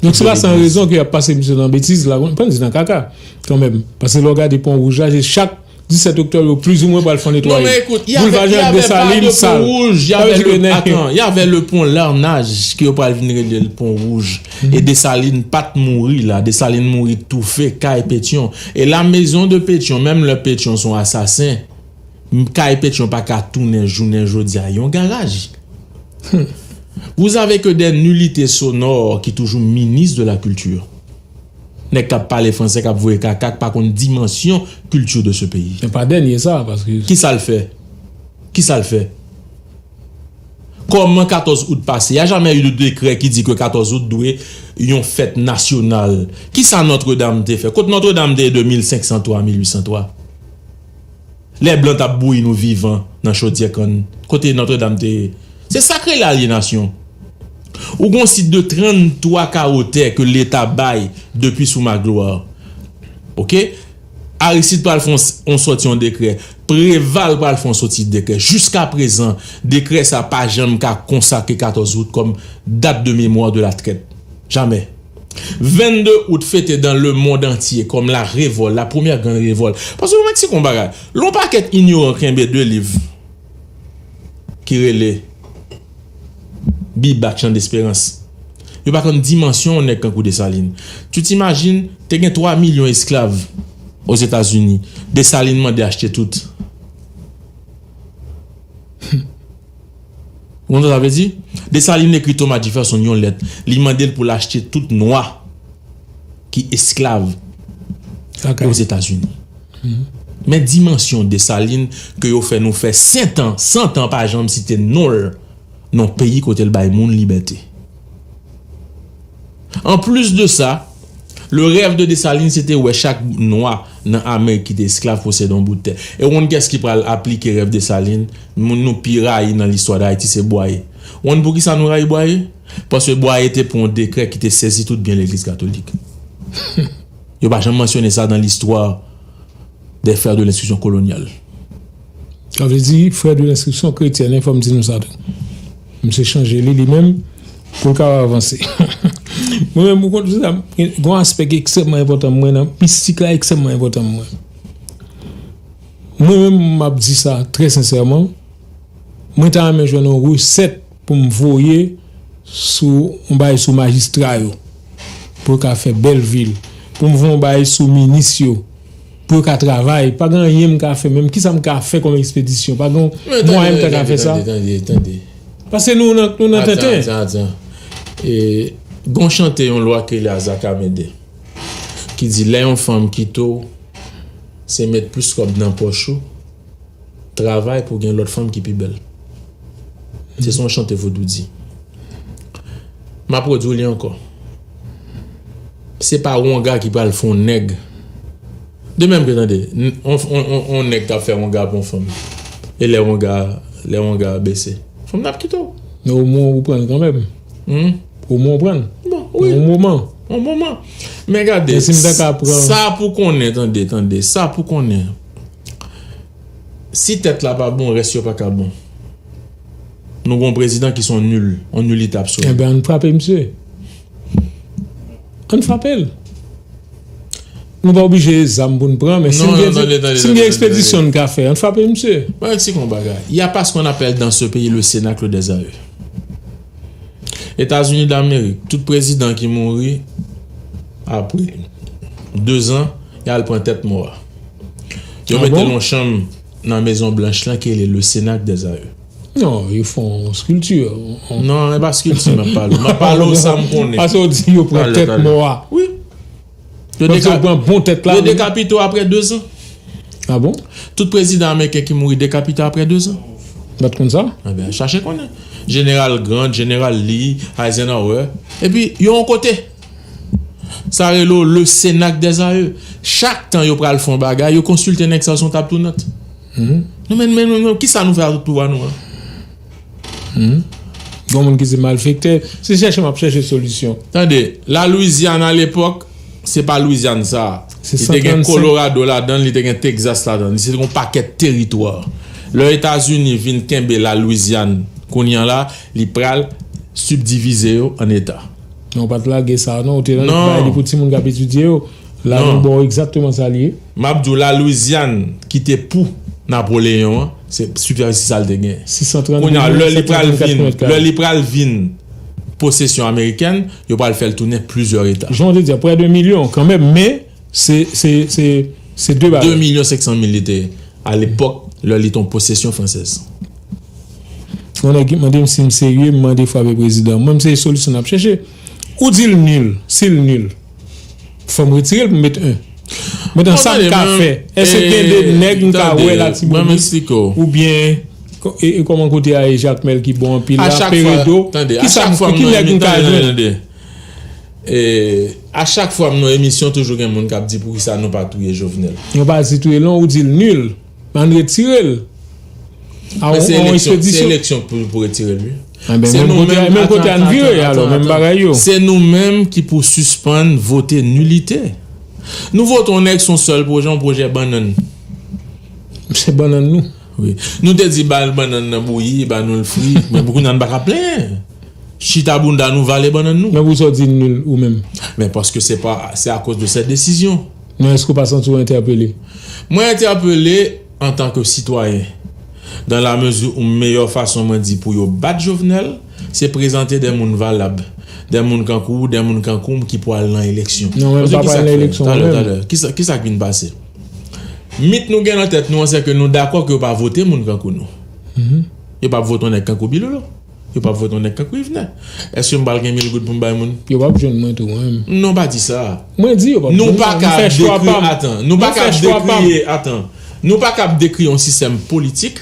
Donk, se pa san rezon ke y ap pase misye nan betiz la, pa di nan kaka, kanmenm. Paske lè w gade Pon Wouj la, se chak disèt oktòb, yo plizoumwen pral fè yon netwayaj. Non, men ekout, y avait, y avait pas de pont rouge, y avait le, attends, y avait le pont Larnage, ke yo pral vin rele l Pon Wouj. E Desalin pa t mouri la. Desalin mouri toufe kay Petyon. E la maison de Petyon, menm lè Petyon se yon asasen, kay Petyon pa ka tounen jounen jodi a yon garaj. Vous avez que des nullités sonores qui toujours ministre de la culture. Nèg k ap pale franse, k ap voye kaka, k pa konn dimansyon kilti de ce pays. Men pa dènye sa, paske... Kisa l fè? Kisa l fè? Kòman katòz out pase? Y a jamais eu de décret ki di ke katòz out dwe yon fèt nasyonal. Kisa Notre Dame te fè? Kot Notre Dame te ye de mil senk san twa a mil ui san twa? Lè blan t ap bouyi nou vivan nan chodyè kann, kote Notre Dame te ye? Se sa k rele alyenasyon. Ou gon sit de tranntwa kawo tè ke Leta bay depi sou Magloire. Oke? Aristide pral fè yon, yon sòti yon dekrè. Preval pral fè yon sòti dekrè. Jiskaprezan, dekrè sa pa janm ka konsakre katòz out kòm date de mémoire de la traite. Jamais. Vennde out fete dans le monde entier comme la révolte, la première grande révolte. Paske w mèt si kon bagay. Lè yon pakèt inyoran kenbe de liv ki rele Bib ak Chan Desperans, yo pa konn dimansyon yon nèg kankou Desalin. Tu t'imagines, te gen twa milyon esklav Ozetazini. Desalin mande achte tout. Ou konn sa sa vle di? Desalin ekri Thomas Jefferson yon lèt. Li mande l pou l achte tout nwa ki esklav Ozetazini. Men dimansyon Desalin ke yo fè nou fè sentan, san tan pa janm site non l nan peyi kote l bay moun libète. Anplis de sa, le rèv de Desalin se te wè chak nwa nan Amerik ki te esklav posede yon bout tè. E w konn kiyès ki pral aplike rèv Desalin? Moun nou pi rayi nan listwa Dayiti se Bwaye. W konn poukisa nou rayi Bwaye? Paske Bwaye te pran yon dekrè ki te sezi tout byen legliz katolik. Yo pa janm mansyone sa dans l'histoire des frères de l'instruction coloniale. Sa vle di, frè de lenstriksyon kretyèn, fò m di nou sa tou. Misye chanje li, li menm, pou l kapab avanse. Mwen menm, ou konn sa, gen yon aspè ki ekstrèmman enpòtan pou mwen nan mistik la, ekstrèmman enpòtan pou mwen. Mwen menm, m ap di sa trè sensèman, mwen ta renmen jwenn yon resèt pou m voye sou yon bagay sou majistra yo, pou yo ka fè bèl vil, pou m voye yon bagay sou minis yo, pou yo ka travay. Pa gen anyen m ka fè menm. Kisa m ka fè kòm ekspedisyon? Pa gen mwayen m ta ka fè sa. Paske nou nan, nou nan tenten. Gon chante yon lwa ki rele Azaka Mende ki di lè yon fanm kite w, se met plis kòb nan pòch ou, travay pou gen lòt fanm ki pi bèl. Se sa yon chante vodou di. M ap pwodui li ankò. Se pa wonga ki pral fè yon nèg. De menm ke tande, yon nèg k ap fè wonga pou yon fanm. E lè wonga, lè wonga bese, fanm nan ap kite w. Men omwen ou pran l kanmenm. Hmm? Omwen ou pran l. Bon, wi. Yon moman. Yon moman. Men gade, sa pou konnen, tande, tande, sa pou konnen. Si tèt la pa bon, rès yo pa ka bon. Nou gen yon prezidan ki se yon nil, yon nilite absoli. Enben, ann frape misye. Ann frape l. Nou pa oblije zam pou n pran, men si n gen, si n gen ekspedisyon n ka fè, ann frape misye. Mwen eksplike yon bagay. Il y a pas qu'on appelle dans ce pays le Cénacle des A E. Etazini Damerik, tout prezidan ki mouri apre de zan, y al pran tèt mò a. Yo mete l yon chanm nan Mezon Blanch lan ki rele le Cénacle des A E. Non, yo fè yon skilti. Non, e pa skilti m ap pale w. M ap pale w sa m konnen. Paske w di yo pran tèt mò a. Wi. Yo dekapite w apre de zan. Ah bon? Tout prezidan ameriken ki mouri dekapite apre de zan. M pa t konn sa. Enben, chache konnen. Jeneral Grant, Jeneral Lee, Eisenhower. Epi, yo yon kote. Sa rele w le Cénacle des A E. Chak tan yo pral fè yon bagay, yo konsilte nèg sa yo sou yon tab tounant. Nou menm, menm, menm, kisa nou fè ak tout pouvwa nou an? Gon moun ki se malfektè. Se chèche m ap chèche solisyon. Tande, la Louisiane alepòk, se pa Louisiane sa. Li te gen Colorado ladan l, li te gen Texas ladan l. Li se te yon pakèt teritwa. Lè Etazini vin kenbe la Louisiane kounye a la, li pral sibdivize yo an eta. Non, w pa t lage sa non, ou te bay li pou timoun k ap etidye yo. La nou ba w egzakteman sa l ye. M ap di w la Louisiane ki te pou Napoleyon an, se sipèfisi sa l te gen. Kounye a, lè li pral vin, lè li pral vin posesyon amerikèn, yo pral fè l tounen plizyè eta. Jan w te di a, prè de milyon kanmenm, men se, se, se, se de bagay. De milyon senk san mil li te ye alepòk, lè li te yon posesyon fransèz. Yon nèg ki mande m si m serye, m mande frape prezidan. Mwen, m se solisyon n ap chèche. Ou di l nil, si l nil, fò m retire l pou m met en. Mentnan, sa m ka fè? Èske gen de nèg m ka wè Latibonit oubyen e, e kòman kote a ye, Jakmèl ki bon anpil la, Peredo? Kisa, ki nèg m ka jwenn? E, a chak fwa m nan emisyon, toujou gen moun k ap di poukisa nou pa touye Jovenel. Yo pa di touye l non, ou di l nil. Ann retire l. Men se eleksyon, se eleksyon pou, pou retire l, wi. Se nou menm, menm kote a n vire, alò, menm bagay yo. Se nou menm ki pou sispann vote nilite. Nou vote yon nèg sou yon sèl pwojè, yon pwojè bannann. Se bannann nou. Wi. Nou te di ba l bannann nan bouyi, ba nou l fri, men pou kounye a n pa ka plenyen. Chita bounda nou vale bannann nou. Men pou sa w di nil ou menm? Men paske se pa, se akoz de sèt desizyon. Men èske w pa santi w entèpele? Mwen entèpele antanke sitwayen. Dans la mesure où meyè fason mwen di pou yo bat Jovenel, se prezante de moun valab. De moun kankou w, de moun kankou m ki pral nan eleksyon. Non, men m pa pral nan eleksyon mwen menm. Kisa, kisa k vin pase? Mit nou gen nan tèt nou an, se ke nou dakò ke yo pa vote moun kankou nou. Yo p ap vote yon nèg kankou Bilolo. Yo p ap vote yon nèg kankou Yvenè. Èske m pral gen mil goud pou m bay moun? Yo p ap jwenn mwen tou, mwen menm. Non, pa di sa. Mwen di yo p ap jwenn mwen. Nou pa ka dekri, atan, nou pa ka dekri, atan, nou pa ka dekri yon sistèm politik,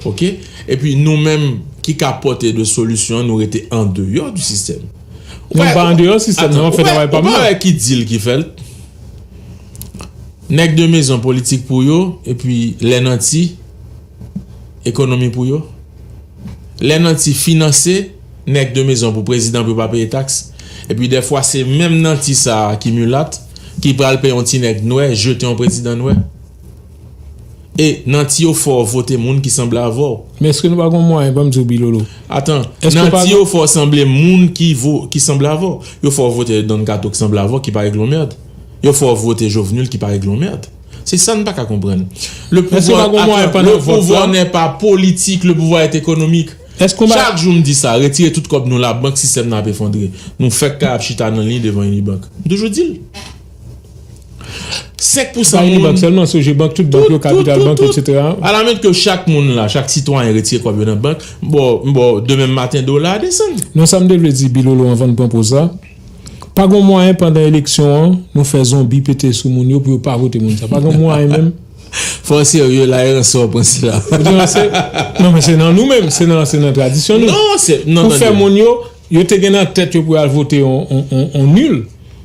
oke? Epi nou menm ki ka pote de solisyon, nou rete andeyò di sistèm. Nou pa andeyò sistèm nan, fè travay pa m nan. Ou pa wè ki deal ki fèt? Nèg de mezon politik pou yo, epi lè nanti, ekonomi pou yo. Lè nanti finanse nèg de mezon pou prezidan pou yo pa peye taks. Epi dèfwa se menm nanti sa a ki milat, ki pral peye yon ti nèg nwè, jete yon prezidan nwè. E nanti yo fè w vote moun ki sanble avè w. Men èske nou pa gon mwayen, ban m di w Bilolo? Atan, nanti yo fè w sanble moun ki vo, ki sanble avè w. Yo fè w vote Don Kato ki sanble avè w, ki pa regle yon mèd. Yo fè w vote Jovenul ki pa regle yon mèd. Se sa n pa ka konprann. Le pouvoir, le pouvoir n'est pas politique, le pouvoir est économique. Chak jou m di sa, retire tout kòb nou labank, sistèm nan ap efondre. Nou fèk ka ap chita nan liy devan Unibank. M toujou di l. Senk pou san moun. Unibank sèlman, Sogebank, tout bank yo, Capital Bank, et cetera. Alamet ke chak moun la, chak sitwayen retire kòb yo nan bank, bon, bon, demen maten dola a desann. Non, sa m te vle di, Bilolo, anvan n pran poz la, pa gon mwayen pandan eleksyon an, nou fè zonbi pete sou moun yo pou yo pa vote moun sa. Pa gon mwayen menm. Fò w serye la, e ranse w pran sila. Non, men se nan nou menm, se nan, se nan tradisyon nou. Non, se, non, pou fè moun yo, yo te gen nan tèt yo pou y al vote on, on, on, on nil,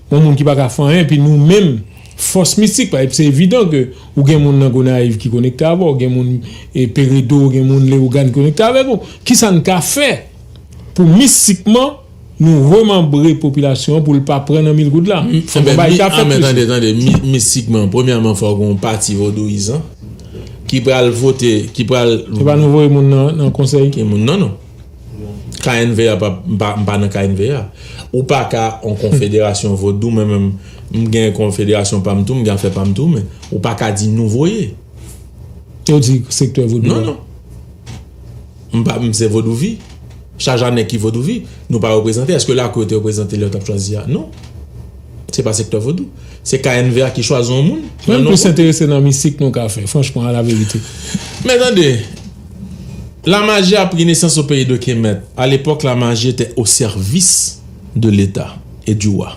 on moun ki pa ka fè anyen, epi nou menm, fòs mistik, pa, se evidan ke ou gen moun nan Gonayiv ki konekte avè w, gen moun, e, Peredo, gen moun Leyogàn ki konekte avèk ou. Kisa n ka fè pou mistikman nou remanbre popilasyon an pou l pa pran nan mil goud la? Fò gen bagay ki ka fèt, mesye. Tande, tande, mistikman, premyèman, fò gen yon pati vodouyizan ki pral vote, ki pral... Se pa nou voye moun nan, nan konsèy? Ki moun nan, non. K N V A pa, m pa, m pa nan K N V A. Ou pa ka yon konfederasyon vodou, mwen menm, m gen konfederasyon pa m tou, m gen afè pa m tou, men ou pa ka di nou voye. Yo di sektè vodou. Non, non. M pa, m se Vodouvi. Chajanek ki Vodouvi, nou pa reprezante. Èske lakou yo te reprezante lè yo t ap chwazi a? Non. Se pa sektè vodou. Se K N V A ki chwazi yon moun. Mwen m plis enterese nan mistik nou ka fè, franchman, a la verite. Men tande, la magie a pris naissance au pays de Kemet. À l'époque, la magie était au service de l'État et du roi.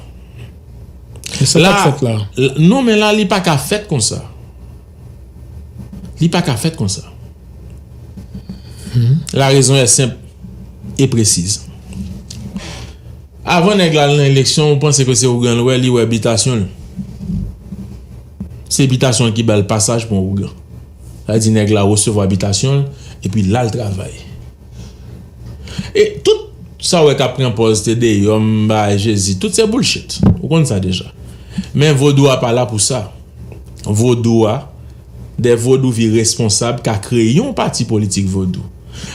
E sa k ap fèt la? Non, men la, li pa ka fèt konsa. Li pa ka fèt konsa. La raison est simple et précise. Avan nèg la al nan eleksyon, ou panse ke se ougan l wè, li wè bitasyon l. Se bitasyon l ki ba l pasaj pou yon ougan. Sa vle di nèg la resevwa bitasyon l, epi l al travay. E tout sa w wè k ap pran pòz te deyò, m bay Jezi, tout se bullshit. Ou konn sa deja. Men vodou a pa la pou sa. Vodou a, de vodouvi responsab ka kreye yon pati politik vodou.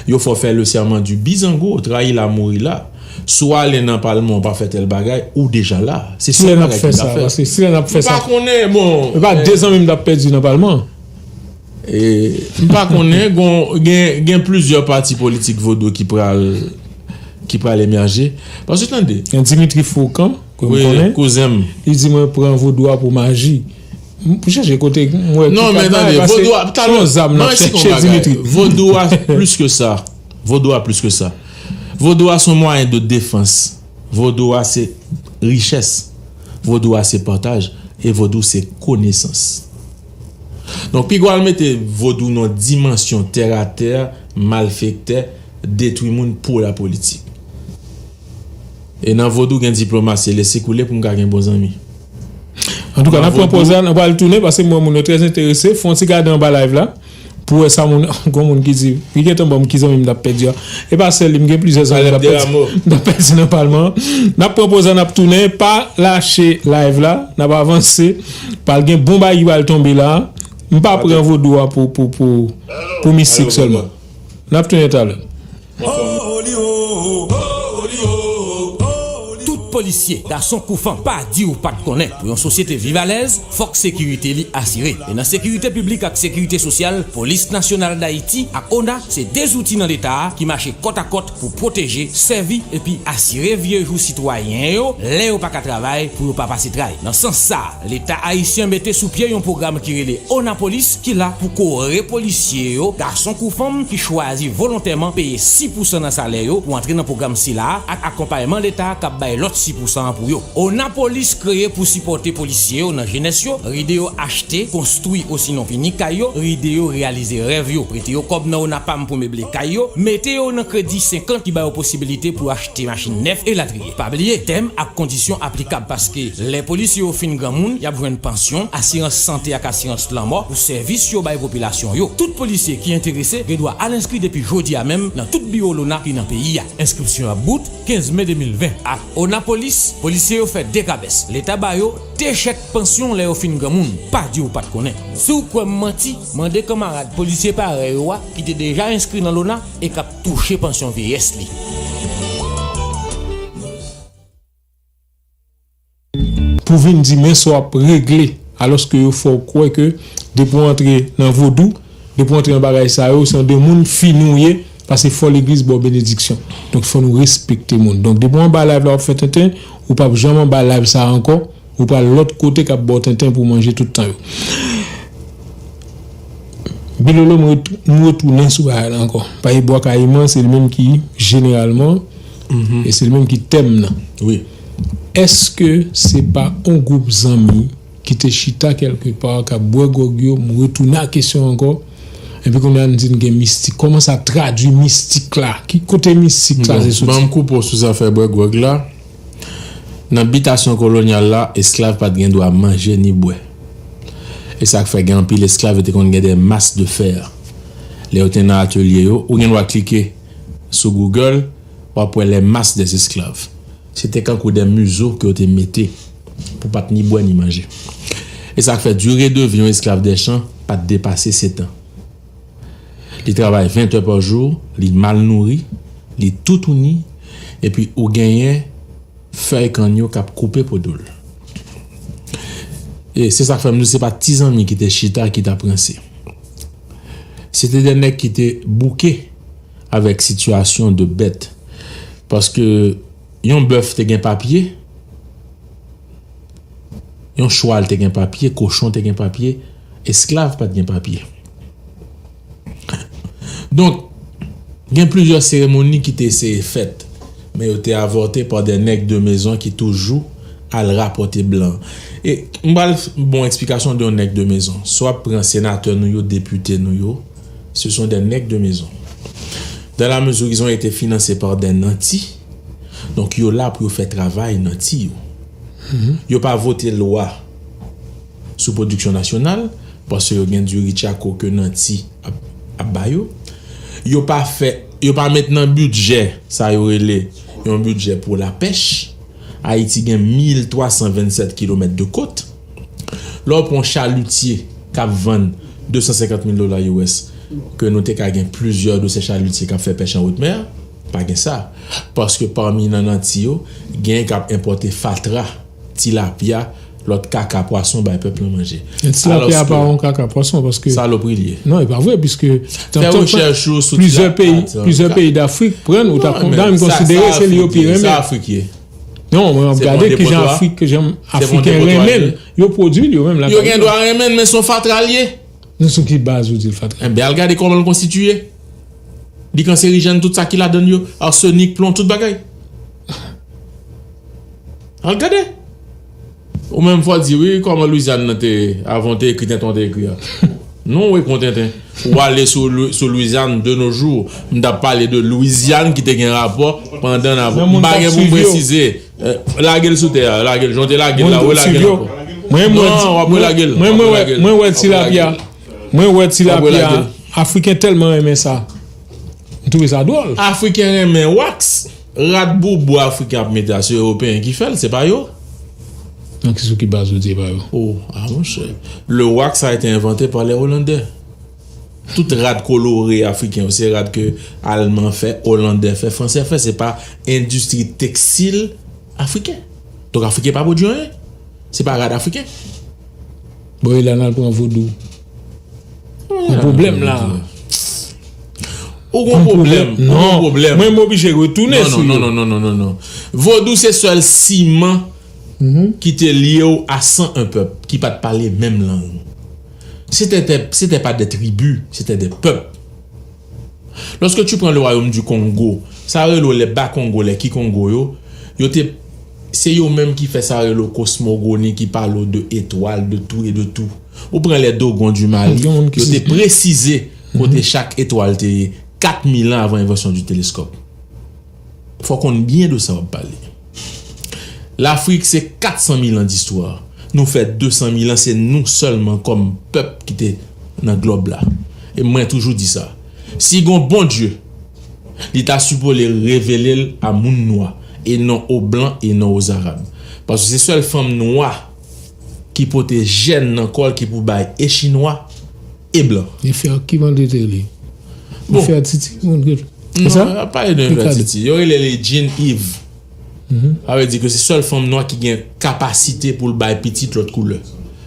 Yo fè w fè le serment du bizango, trahi la, mouri la. Si w ale nan palman, w pa fè tèl bagay, ou deja la. Se sèl bagay ki ka fèt. Paske si lè n ap fè sa, m pa konnen, bon, e pa de zanmi m t ap pèdi nan palman. E, m pa konnen, gon, gen, gen plizyè pati politik vodou ki pral, ki pral emèje. Paske tande. Gen Dimitri Fourcan, ke m konnen. Wi, kouzen m. Li di mwen pran vodou a pou maji. M chèche kote m wè ki... Non, men tande, vodou a, talè, se yon zam n ap chèche, Dimitri. Vodou a plis ke sa. Vodou a plis ke sa. Vodou a se yon mwayen de defans. Vodou a se richès. Vodou a se pataj. E vodou se konesans. Donk, piga w al mete vodou nan dimansyon tèratè, malfektè, detwi moun pou lapolitik. E nan vodou gen diplomasi, lese koule pou m ka gen bon zanmi. Antouka, n ap pran poz la, n ap pral tounen, paske m wè moun yo trè enterese. Fè yon ti gade anba live la, pou wè sa moun, gon moun ki di, pi gentan ban m ki zanmi m t ap pèdi a. E pa sèl li, m gen plizyè zanmi m t ap pèdi, m t ap pèdi nan palman an. N ap pran poz la, n ap tounen, pa lache live la, n ap avanse. Pral gen bon bagay ki pral tonbe la. M pa pran vodou a pou, pou, pou, pou mistik sèlman. N ap tounen talè. Tout polisye, gason kou fanm, pa di w pa t konnen. Pou yon sosyete viv alèz, fòk sekirite li asire. E nan sekirite piblik ak sekirite sosyal, Polis Nasyonal Dayiti ak ona se de zouti nan Leta a ki mache kòtakòt pou pwoteje, sèvi epi asire vye jou sitwayen yo lè yo pa ka travay pou yo pa pase tray. Nan sans sa a, Leta ayisyen mete sou pye yon pwogram ki rele Onapolis, ki la pou kore polisye yo, gason kou fanm, ki chwazi volontèman peye sis pousan nan salè yo pou antre nan pwogram sila a ak akonpayman Leta k ap bay lòt sis pousan an pou yo. Onapolis kreye pou sipòte polisye yo nan jenès yo, ride yo achte, konstwi osinon fini kay yo, ride yo reyalize rèv yo, prete yo kòb nan Onapam pou meble kay yo, mete yo nan kredi senk an ki ba yo posibilite pou achte machin nèf, elatriye. Pa bliye, tèm ak kondisyon aplikab, paske lè polisye yo fin granmoun, y ap jwenn pansyon, asirans sante ak asirans lanmò pou sèvis yo bay popilasyon yo. Tout polisye ki enterese gen dwa al enskri depi jodi a menm nan tout biwo lona ki nan peyi a. Enskripsyon ap bout kenz me de mil ven. Ak Onapolis, polisye yo fè de kabès. Leta ba yo de chèk pansyon lè yo fin granmoun. Pa di w pa t konnen. Si w kwè m manti, mande kanmarad polisye parèy ou a ki te deja enskri nan lona e k ap touche pansyon vyeyès li. Pou vin di men sa w ap regle Alòske yo fè w kwè ke depi w antre nan vodou, depi w antre nan bagay sa yo, se yon demoun fini w ye, paske fò legliz ba w benediksyon. Donk, fò nou respekte moun. Donk, depi w anba live la, w ap fè tenten, ou p ap janm anba live sa a ankò, ou pral lòt kote k ap ba w tenten pou w manje tout tan yo. Bilolo, m ret-, m retounen sou bagay la ankò. Paske Bwa Kayiman, se li menm ki, jeneralman, e se li menm ki tèm nan. Wi. Èske se pa yon gwoup zanmi ki te chita kèlkepa, k ap bwè gwòg yo, m retounen a kesyon ankò. Epi kounye a, n di n gen mistik. Kòman sa tradui mistik la? Ki kote mistik la, se soti? Bon, ban m koupe w sou zafè bwè gwòg la. Nan bitasyon kolonyal la, esklav pa t gen dwa manje ni bwè. E sa k fè gen anpil esklav, yo te konn gen de mas de fè. Lè yo te nan atelye yo, ou gen dwa klike sou Google, w ap wè les masses des esclaves. Se te kankou de mizo ke yo te mete pou pa t ni bwè ni manje. E sa k fè dire de vi yon esklav dè chan pa t depase sèt an. Li travay ven è pa jou, li mal nouri, li toutouni, epi ou genyen fèy kann yo k ap koupe po do l. E se sa k fè m di w se pa ti zanmi ki te chita, ki t ap ranse. Se te de nèg ki te bouke avèk sitiyasyon de bèt. Paske yon bèf te gen papye, yon chwal te gen papye, kochon te gen papye, esklav pa t gen papye. Donk, gen plizyè seremoni ki te eseye fèt, men yo te avòte pa de nèg de mezon ki toujou al rapòte blan. E m pral f-, bon eksplikasyon de yon nèg de mezon. Si w ap pran senatè nou yo, depite nou yo, ce sont des nègres de maison. Dans la mesure où ils ont été financés par des nanti, donk yo la pou yo fè travay nanti yo. Yo pa vote lwa sou pwodiksyon nasyonal, paske yo gen diri tchako ke nanti ap, ap ba yo. Yo pa fè, yo pa met nan bidjè, sa yo rele yon bidjè pou lapèch. Ayiti gen mil twa san vennsèt kilomèt de kot. Lè w pran yon chalitye k ap vann de san senkant mil dola U S, ke nou te ka gen plizyè de se chalitye k ap fè pèch an wot mè, pa gen sa. Paske pami nan nanti yo, gen k ap enpòte fatra, tilapya, lòt kaka pwason bay pèp lan manje. Men tilapya pa yon kaka pwason, paske salopri l ye. Non, e pa vre, piske fè rechèch ou sou plizyè peyi, plizyè peyi d Afrik pran, ou ta konn menm konsidere se li yo pi renmen. Sa Afrik ye. Non, mwen ap gade kijan Afrik, kijan Afriken renmen l. Yo pwodui l yo menm la. Yo gen dwa renmen l, men se yon fatra l ye. Nan sou ki baz ou di l fatra? Enben, al gade kòman l konstitiye. Li kanserijèn, tout sa ki ladan l yo, arsenik, plon, tout bagay. Al gade. Ou menm fò di, wi, kòman Lwizyàn nan te, avan w te ekri tenten w te ekri a. Non, ou e pran tenten. Ou ale sou Lwi-, sou Lwizyàn de nos jours. M t ap pale de Lwizyàn ki te gen rapò pandan n ap, m pa gen pou m presize. Eh, lage l sou tè a, lage l. Jan w te lage l la, ou lage l ankò. Mwen, mwen, non, w ap relage l. Mwen, mwen wè, mwen wè tilapya. Mwen wè tilapya. Afriken tèlman renmen sa. M twouve sa dwòl. Afriken renmen wax. Rad boubou Afriken ap mete a, se Ewopeyen ki fè l, se pa yo. Nan ki, sou ki baz ou di e pa yo? Oh, ah, monchè. Le wax a été inventé par les Hollandais. Tout rad kolore Afriken yo, se rad ke Alman fè, Olandè fè, Fransè fè. Se pa endistri tekstil afriken. Donk, Afriken pa pwodui anyen. Se pa rad Afriken. Bon, e la n al pran vodou. Yon pwoblèm la. Ou gon pwoblèm, ou gon pwoblèm. Mwen, m oblije retounen sou yo. Non, non, non, non, non, non, non. Vodou se sèl siman ki te lye w a san en pèp, ki pa t pale menm lang. C'était, c'était pas des tribus, c'était des peuples. Lorsque tu prends le royaume du Congo, sa rele w les Bakongo, les Kikongo yo, yo te, se yo menm ki fè sa rele w kosmogoni, ki pale w de etwal, de tout et de tout. Ou pran les Dogons du Mali, yo te presize kote chak etwal te ye kat mil an avan envansyon di teleskòp. Fò w konn byen de sa w ap pale. Lafrik se kat san mil an distwa. Nou fè de san mil an, se nou sèlman kòm pèp ki te nan glòb la. E mwen toujou di sa. Si gon Bondye, li ta sipoze revele l a moun nwa, e non o blan, e non o zarab. Paske se sèl fanm nwa ki pote jèn nan kò l ki pou bay e chinwa, e blan. E fè ak ki kantite li? Bon. Fè ak titi, moun ke. Non, sa? Yo pa pale de Nefertiti. Yo rele li Jean Eve. Sa vle di ke se sèl fanm nwa ki gen kapasite pou l bay pitit lòt koulè.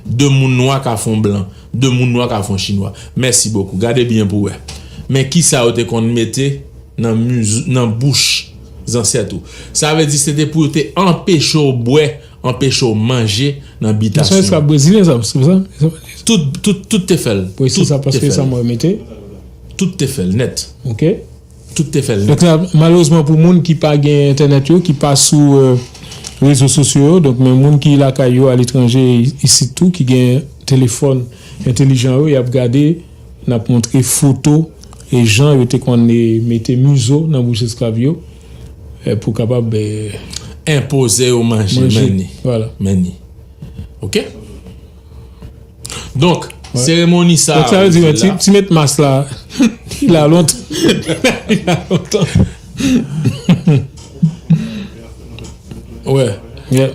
De moun nwa ka fè yon blan, de moun nwa ka fè yon chinwa. Mèsi bokou. Gade byen pou wè. Men kisa yo te konn mete nan miz, nan bouch zansèt ou. Sa vle di se te pou yo te anpeche w bwè, anpeche w manje nan bitasyon. Se yon esklav brezilyen sa, se sa? Tout, tout, tout te fè l. Wi, se sa, paske sa mwen mete. Tout te fè l nèt. Ok. Tout te fè l nèt. Donk la, malerezman pou moun ki pa gen entènèt yo, ki pa sou, euh, rezo sosyo yo, donk men moun ki lakay yo aletranje, i-, isit tou, ki gen telefòn entelijan yo, y ap gade, n ap montre foto e jan yo te konn, eh, mete mizo nan bouch esklav yo, eh, pou kapab, eh, enpoze yo manje, manje. Men ni. Vwala. Men ni. Ok? Donk, seremoni sa a, donk, sa vle di, ti, ti met mas la, li la lontan. Li la lontan. Wè. Yeah.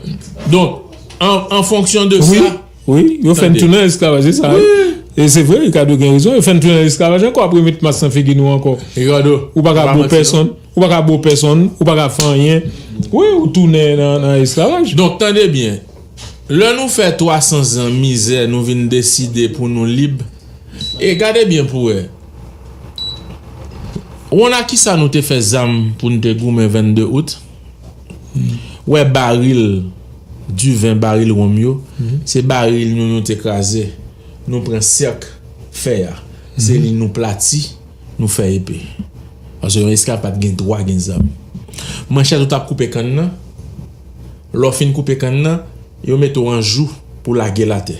Donk, an, an fonksyon de sa, wi, yo fè n tounen esklavaj, se sa, wi. E se vre, Ricardo gen rezon, yo fè n tounen esklavaj ankò, apre met mas nan figi nou ankò. Ricardo, ou pa ka bo pèsonn, ou pa ka bo pèsonn, ou pa ka fè anyen. Wi, ou tounen nan, nan esklavaj. Donk, tande byen. Lè nou fè twa san zan mizè, nou vin deside pou nou lib. E gade byen pou wè. Ou konn ak kisa nou te fè zam pou n te goumen vennde out? Wè baril diven, baril wonm yo, se baril nou, nou te kraze. Nou pran sèk fè a. Se li nou plati, nou fè epe. Paske yon esklav pa t gen dwa gen zam. Manchèt ou t ap koupe kann nan, lè w fin koupe kann nan, yo mete w an jou pou lage l atè,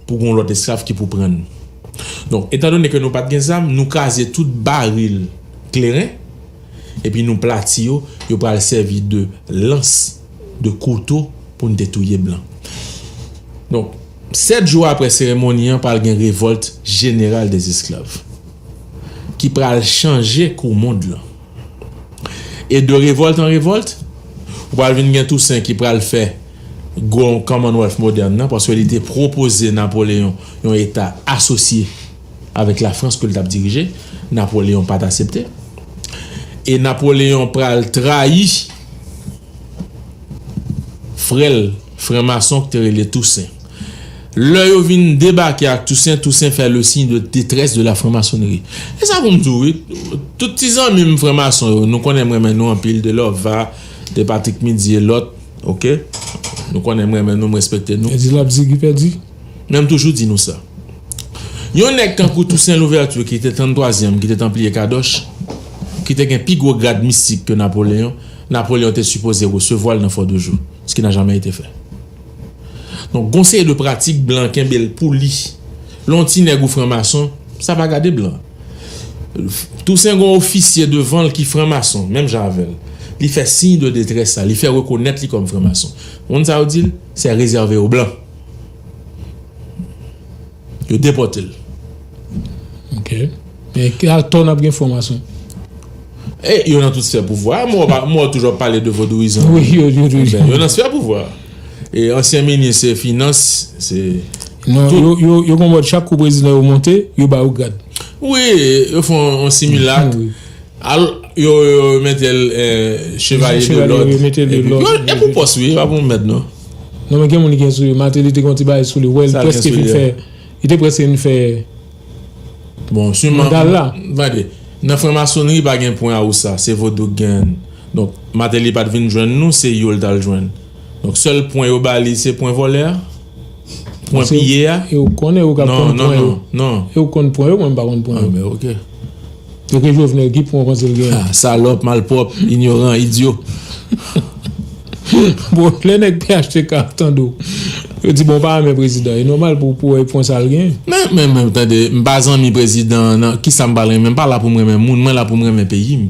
pou gon lòt esklav ki pou pran l. Donk, etandone ke nou pa t gen zam, nou kraze tout baril kleren, epi nou plati yo, yo pral sèvi de lans, de kouto pou n te touye blan. Donk, sèt jou apre seremoni an, pral gen revòlt jeneral dèzesklav ki pral chanje kou mond lan. E de revòlt an revòlt, ou pral vin gen Tousen ki pral fè gwo Commonwealth modèn nan, paske li te pwopoze Napoleyon yon eta asosye avèk Lafrans ke l t ap dirije. Napoleyon pa t aksepte. E Napoleyon pral trayi frè l, franmason ki te rele Tousen. Lè yo vin debake ak Tousen, Tousen fè le signe de détresse de la franc-maçonnerie. E sa pou m di w, wi, tout ti zanmi m franmason yo, nou konnen m renmen nou anpil, de Lova, de Patrick Midy e lòt, ok? Nou konnen m renmen nou, m respekte nou. E di l ap di ki pèdi? Men m toujou di nou sa. Yon nèg tankou Tousen Louvèti ki te tranntwazyèm, ki te Tanpliye Kadòch, ki te gen pi gwo grad mistik ke Napoleyon, Napoleyon te sipoze resevwa l nan Fò de Jou, ce qui n'a jamais été fait. Donk, gon seri de pratik blan kenbe l pou li. Lè yon ti nèg ou franmason, sa pa gade blan. Tousen gon ofisye devan l ki franmason, menm jan avè l. Li fè siy de detrès sa, li fè rekonèt li kòm franmason. Moun sa yo di l, c'est réservé aux blancs. Yo depòte l. Ok. Men ki atò n ap gen franmason? E yo nan tout sfè pouvwa. Mwen, mwen toujou ap pale de vodouyizan. Wi, yo, yo, yo. Yo nan sfè pouvwa. E ansyen minis finans, se non, tout. Yo, yo, yo gon mòd chak kou prezidan yo monte, yo ba yo grad. Wi, yo fè yon, yon similak. Wi. Al, yo, yo mete l, eh, chevalier de l'ordre. Yo mete l de l'ordre. E pou pòs, wi, pa pou mèt, non. Non, men gen moun ki gen sou yo. Martelly te gon ti bagay sou li. Wè, li prèske fin fè, li te prèske fin fè. Bon, siman, mandal la. Tande, nan franmasonri pa gen pwen a ou sa, se vodou k genyen. Donk, Martelly pa t vin jwenn nou, se yo l t al jwenn. Donk, sèl pwen yo ba li, se pwen vòlè a? Pwen piye a? E ou konnen yo k ap konn pwen yo. Non, non, non. E ou konn pwen yo, mwen m pa konn pwen yo. Ah, men ok. Yo ke Jovenel ki pwen w panse l genyen? Ah, salòp, malpwòp, inyoran, idyo. Bon, lè nèg P H T K ap tande w, yo di, bon, w pa renmen prezidan. E nòmal pou, pou w pran sa l gen. Men, men, men, tande, m pa zanmi prezidan an, nan, kisa m pral renmen? M pa la pou m renmen moun, mwen la pou m renmen peyi m.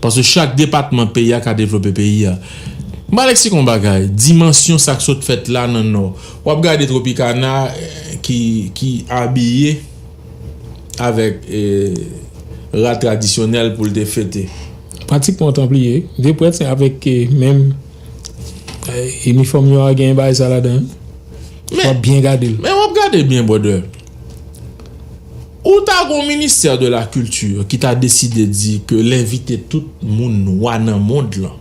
Paske chak depatman peyi a ka devlope peyi a. M pral eksplike yon bagay, dimansyon sa k sot fèt la nan Nò. W ap gade Tropicana, eh, ki, ki abiye avèk, eh, rad tradisyonèl pou l te fete. Pratikman Tanpliye, de prèt avèk, eh, menm, eh, inifòm yo a gen bagay sa ladan. W ap byen gade l. Men w ap gade byen, brother. Ou ta gon ministè de la kilti ki ta deside di ke l envite tout moun nwa nan mond lan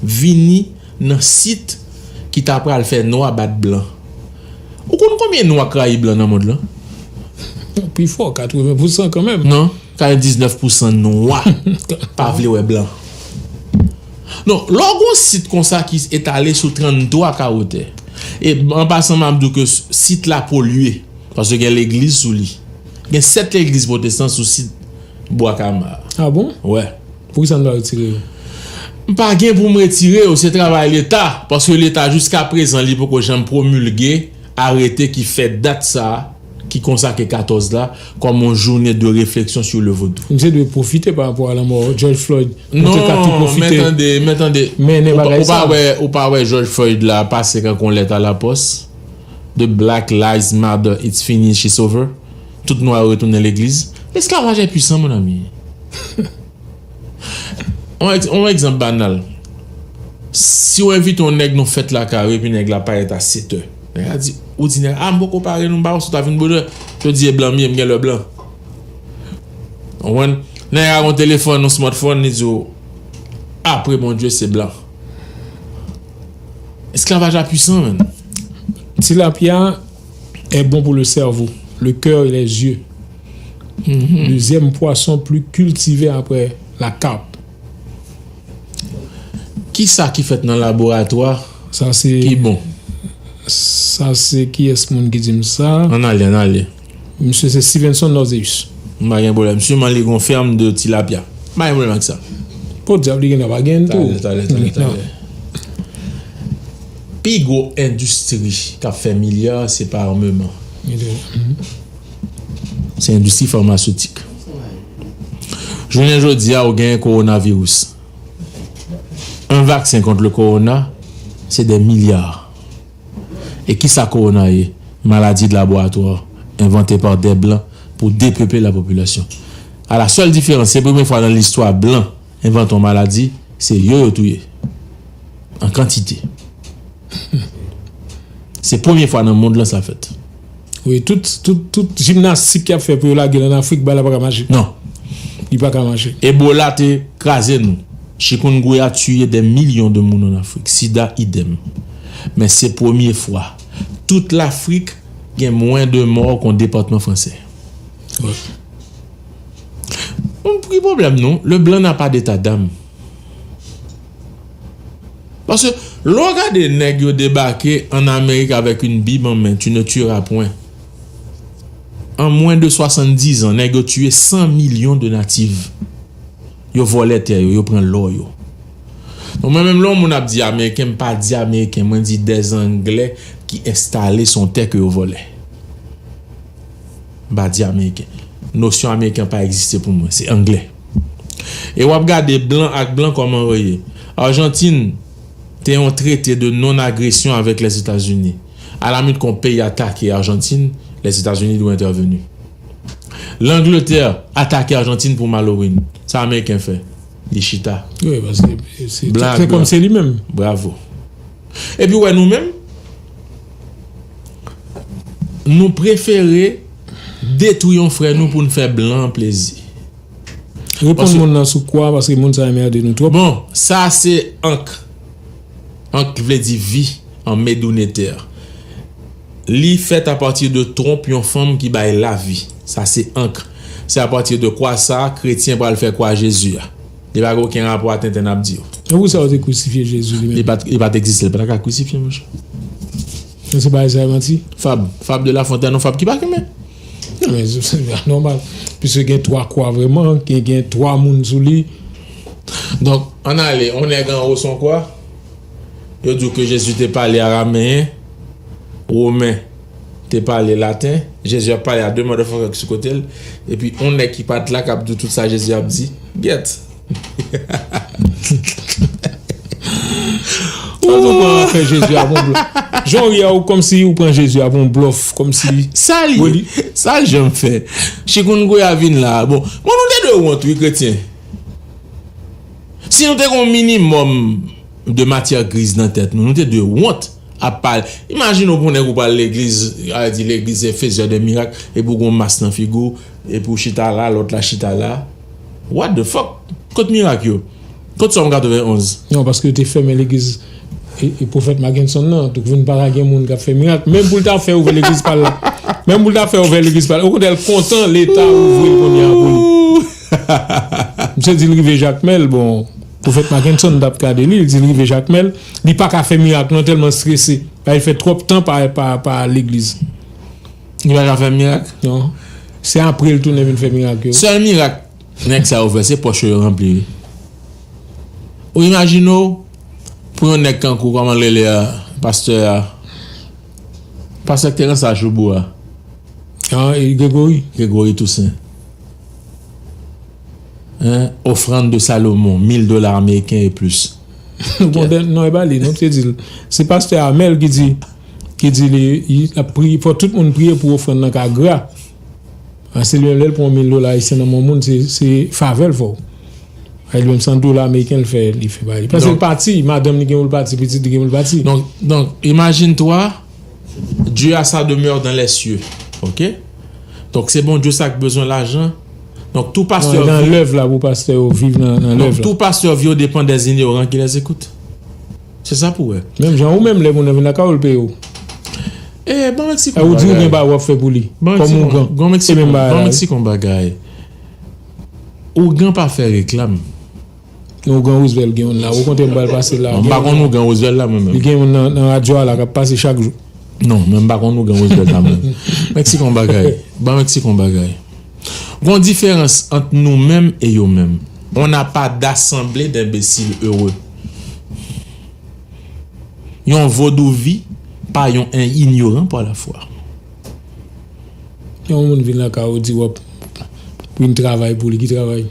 vini nan sit ki ta pral fè nwa bat blan. Ou konn konbyen nwa k rayi blan nan mond lan? Pifò, katreven pousan kanmenm. Non, katrevendiznèf pousan nwa pa vle wè blan. Non, lè w gon sit konsa ki etale sou tranntwa kawo tè, e an pasan m ap di w ke sit la polye, paske gen legliz sou li. Gen sèt legliz pwotestan sou sit Bwa Kama a. Ah bon? Wè. Poukisa n pa retire yo? M pa gen pou m retire yo, se travay Leta, paske Leta jiskaprezan li poko janm pwomilge arete ki fè dat sa a, ki konsakre katòz la, kòm yon jounen de refleksyon sou le vodou. Misye dwe pwofite pa rapò a lanmò George Floyd. Nou te ka tou Non, men pwofite. Tande, men tande. Men, men Ou pa- bagay ou pa sa. Wè, ou pa wè George Floyd la pase kankou yon lèt a lapòs? The Black Lives Matter, it's finished, it's over. Tout nwa yo retounen legliz. Lesklavaj e pwisan, mon ami. On ex- on egzanp banal. Si w envite yon nèg nan fèt lakay ou epi nèg la parèt a sèt è, nèg la di, ou di nèg, ah, m poko pare non, m pa wè si w ta vin bonè. Yo di, e blan m ye, m gen lè blan. Ou konprann? Nèg la gon telefòn, yon smartphone, li di w, apre Bondye, se blan. Esklavaj la pwisan, man. Tilapia est bon pour le cerveau, le cœur et les yeux. Deuxième poisson plus cultivé après la carpe. Kisa ki fèt nan laboratwa Sa se ki bon? Sa se kiyès moun ki di m sa? Ann ale, ann ale. Misye se Stevenson Norzeus. M pa gen pwoblèm. Siman li gon fèm de tilapia. M pa gen pwoblèm ak sa. Podyab li gen dwa pa gen tou. Talè, talè, talè, talè. Pi gwo endistri k ap fè milya, se pa ameman. Se endistri famasetik. Jounen jodi a, ou genyen kowonaviris. Un vaccin contre le corona, c'est des milliards. E kisa kowona ye? Maladi de laboratwa envante pa de blan pou depeple la popilasyon. A la sèl diferans, se premye fwa nan listwa blan envante yon maladi, se yo yo touye. An kantite. Se premye fwa nan mond lan sa fèt. Wi, tout, tout, tout jimnastik y ap fè pou yo lage l an Afrik, bagay la pa ka mache. Non. Li pa ka mache. Ebola te kraze nou. Chikungunya tiye de milyon de moun an Afrik. Sida, idem. Men se premye fwa. Tout Lafrik gen mwen de mò kon depatman fransè. Ki pwoblèm nou? Le blanc n'a pas d'état d'âme. Paske lè w gade nèg yo debake an Amerik avèk yon bib an men, tu ne tueras point. An mwen de swasanndizan, nèg yo tiye san milyon de natif. Yo vòlè tè yo, yo pran lò yo. Donk mwen menm lè yon moun ap di Ameriken, m pa di Ameriken, mwen di dèzanglè ki enstale son tè ke yo vòlè. M pa di Ameriken. Nosyon Ameriken pa egziste pou mwen, se anglè. E w ap gade blan ak blan kòman yo ye. Ajantin te yon trete de non-agression avec les États-Unis. Alamit kon peyi atake Ajantin, Lèzetazini dwe entèveni. Langletè atake Ajantin pou Malorin. Sa Ameriken fè? Li chita. Wi, paske se Blan ak se blan. Kòm se li menm. Bravo. Epi w wè nou menm, nou prefere detwi yon frè nou pou n fè blan an plezi. Reponn Paske- moun nan sou kwa, paske moun sa enmède nou twòp. Bon, sa se ank. Ank vle di vi an medou netè. Li fèt apati de twonp yon fanm ki bay lavi. Sa se ank. Se apati de kwa sa, kretyen pral fè kwa Jezi a. Li pa gen okenn rapò a tenten n ap di yo. E pou sa yo te krisifye Jezi li Li menm. pa t, li pa t egziste, li pa t ka krisifye, monchè. Men se bagay sa yo manti. Fab, Fab de La Fontaine, yon fab ki pa kenbe. Non, men se se nòmal. Piske gen twa kwa vrèman, gen, gen twa moun sou li. Donk, ann ale, yon nèg anwo sou yon kwa. Yo di w ke Jezi te pale arameyen, women te pale laten, Jezi ap pale a de motherfucker sou kote l, epi yon nèg ki pa t la k ap di w tout sa Jezi ap di. Gyèt. Ou pran fè Jezi ap yon blòf. Jan w ye a, ou kòmsi ou pran Jezi ap yon blòf, kòmsi Sa li, Wi, li- sa l janm fè. Chikungunya vin la. Bon, bon, nou te dwe wont, wi, kretyen. Si nou te gen yon minimòm de matyè griz nan tèt nou, nou te dwe wont ap pale. Imajine w pou nèg ou pral legliz, a di legliz se faiseur de miracle, epi w gen yon mas nan figi w, epi w chita la, lòt la chita la. What the fuck? Kot mirak yo? Kot Sòm katrevenonz? Non, paske yo te fèmen legliz E, e pwofèt Mackenson nan, tou vin pa ka gen moun k ap fè mirak. Menm pou l ta fè ouvè legliz pa l la. Menm pou l ta fè ouvè legliz pa l. Okontrè, l kontan Leta ouvri l kounye a pou li. Misye di l rive Jakmèl, bon, pwofèt Mackenson t ap gade li, li di l rive Jakmèl, li pa ka fè mirak non, tèlman strese. Paske l fè twòp tan pa, pa, pa legliz. Li pa ka fè mirak? Non. Se apre l tounen vin fè mirak yo. Sèl mirak nèg sa yo fè, se pòch yo yo ranpli, wi. Ou imajine w, pou yon nèg tankou, kòman l rele a, pastè a? Pastè k te nan sa joubou a. Ah, e Gregory. Gregory Toussaint. Hein? Offrande de Salomon, mil dola ameriken e plis. Bon, non, e pa li, non, te di l. Se pastè Amel ki di, ki di li, li ap priye, fò tout moun priye pou ofrann nan ka gra. Paske li menm lè l pran mil dola ayisyen nan men yon moun, se, se favè l fè w. Ay, li menm san dola ameriken l fè, li fè bay li. Paske l pati, madanm li gen pou l pati, pitit li gen pou l pati. Donk, donk, imagine-toi, Dieu a sa demeure dans les cieux. OK? Donk, se Bondye sa k bezwen lajan. Donk, tou pastè. Non, nan lèv la, pou pastè yo viv nan, nan lèv la. Donk, tou pastè yo depan des ignorants qui les écoutent. Se sa pou wè. Menm jan ou menm, lè moun nan vin lakay ou, l peye w. E, ban m eksplike yon bagay. Ou di ou gen bagay w ap fè pou li. Kòm ougan. Ban m eksplike yon bagay. Ougan pa fè reklam. Non, ougan Roosevelt gen youn la. Okontrè, m pral pase la. M pa konn ougan Roosevelt la, mwen menm. Li gen youn nan, nan radyo a la k ap pase chak jou. Non, men m pa konn ougan Roosevelt la, mwen. M eksplike yon bagay. Ban m eksplike yon bagay. Gon diferans ant nou menm e yo menm. On n'a pas d'assemblée d'imbéciles heureux. Yon vodou vi pa yon en ignorant par la foi. Yon moun vin lakay ou di w ap vin travay pou li, ki travay?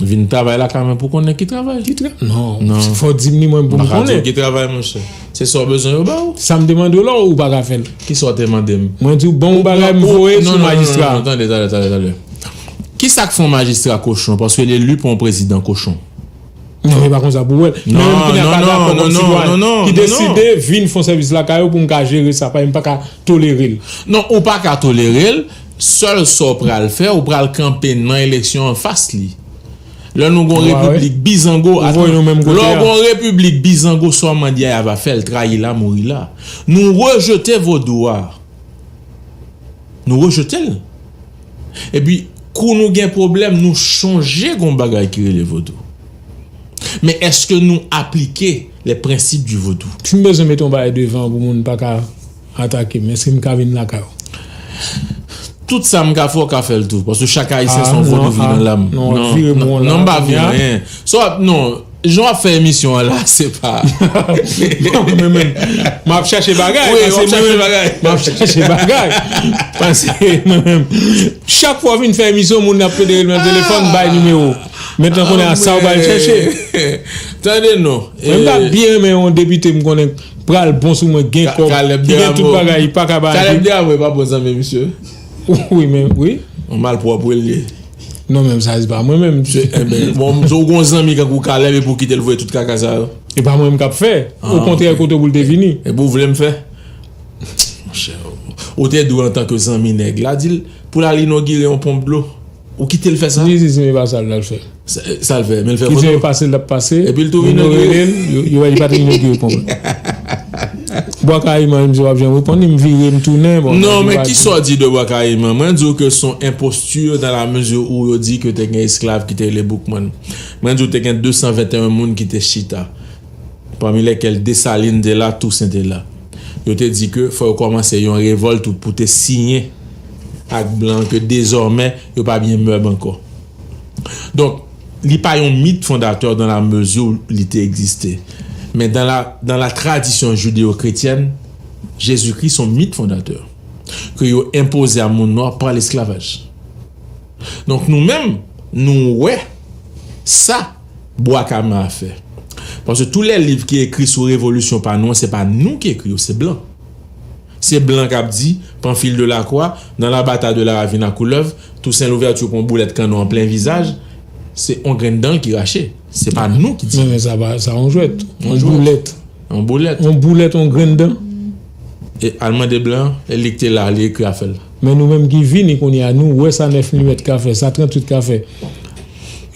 Vin travay lakay mwen pou konnen ki travay. Ki tra-, non, non. Fò di m li mwen pou m konnen. M pa ka di w ki travay, monchè. Se sa w bezwen yo ba w. Sa m te mande w la, ou pa ka fè l. Ki sa w te mande m? Mwen di w, bon, yon bagay m voye sou majistra. Non, non, non, non, tande, tande, tande, tande. Ki sa k fè yon majistra kochon? Paske l eli pou yon prezidan kochon. Non, e pa konsa pou w wè l. Men menm kounye a pa dakò kòm sitwayen ki deside vin fè yon sèvis lakay ou pou m ka jere sa, pa, m pa ka tolere l. Non, ou pa ka tolere l, sèl sa w pral fè, ou pral kanpe nan eleksyon an fas li. Lè nou gon repiblik bizango, lè w gon repiblik bizango, sa w mande a, y a va fè l, trayi la, mouri la. Nou rejete vodou a. Nou rejete l. Epi, kou nou gen pwoblèm, nou chonje gon bagay ki rele vodou. Men èske nou aplike les principes du vodou? Si m bezwen mete yon bagay devan pou moun pa ka atake m, èske m ka vin lakay ou? Tout sa m ka fè, w ka fè l tou. Paske chak ayisyen se yon vodou vivan nan lam. Non, non, non, m pa vin anyen. Sa w ap, non, jan w ap fè emisyon an la, se pa. Non, men, men, m ap chache bagay. Wi, w ap chache bagay. M ap chache bagay. Paske, mwen menm, chak fwa w vin fè emisyon, moun ap pede rele m nan telefòn, bay nimewo. Mentnan konnen a sa w pral chèche. Tande non. Mwen m ta byen renmen yon depite m konnen pral bon sou mwen, gen kòb, ki gen tout bagay, li pa ka bay. Caleb Desarmes pa bon zanmi misye. Wi, men, wi. Yon malpwòp wi l ye. Non, men sa se pa mwen menm. Se, enben, bon, si w gon zanmi kankou Caleb epi w kite l voye tout kaka sa yo. E pa mwen menm k ap fè. Okontrè, kote pou l te vini. Epi w vle m fè? Monchè, ou te dwe antanke zanmi nèg la, di l pou l al inogire yon ponp dlo. Ou kite l fè sa? Li di, se pa sa l pral fè. Sa, sa l fè, men l fè foto. Li di, pase l t ap pase. Epi l tou vin rele l, yo, yo wè li pa t inogire ponp la. Bwa Kayiman, misye p ap janm reponn li, m vire, m tounen, bon. Non, men kisa w di de Bwa Kayiman? Mwen di w ke se yon enposti dans la mesure où yo di ke te gen esklav ki te rele Boukman. Mwen di w te gen de san venteyen moun ki te chita, parmi lesquels Desalin te la, Tousen te la. Yo te di ke fò yo kòmanse yon revòlt pou te siyen ak blan ke dezòmè yo pa byen mèb ankò. Donk, li pa yon mit fondatè dans la mesure où li te egziste. Men dans la, dans la tradition judéo-chrétienne, Jezikri se yon mit fondatè ke yo enpoze a moun nwa pa lesklavaj. Donk, nou menm, nou wè sa Bwa Kayiman a fè. Paske tous les livres ki ekri sou revolisyon pa nou an, se pa nou ki ekri yo, se blan. Se blan k ap di, Pamphile de Lacroix, dans la bataille de la Ravine à Couleuves, Toussaint Louverture pran boulèt kannon an plen vizaj, se yon grenn dan l ki rache. Se pa nou ki di. Men, men sa pa, sa yon jwèt. Yon boulèt. Yon boulèt. Yon boulèt, yon grenn dan. E al mande blan, e li k te la, li ekri afè l. Men nou menm ki vini kounye a, nou wè sa nèf milimèt ka fè, sa tranntuit ka fè.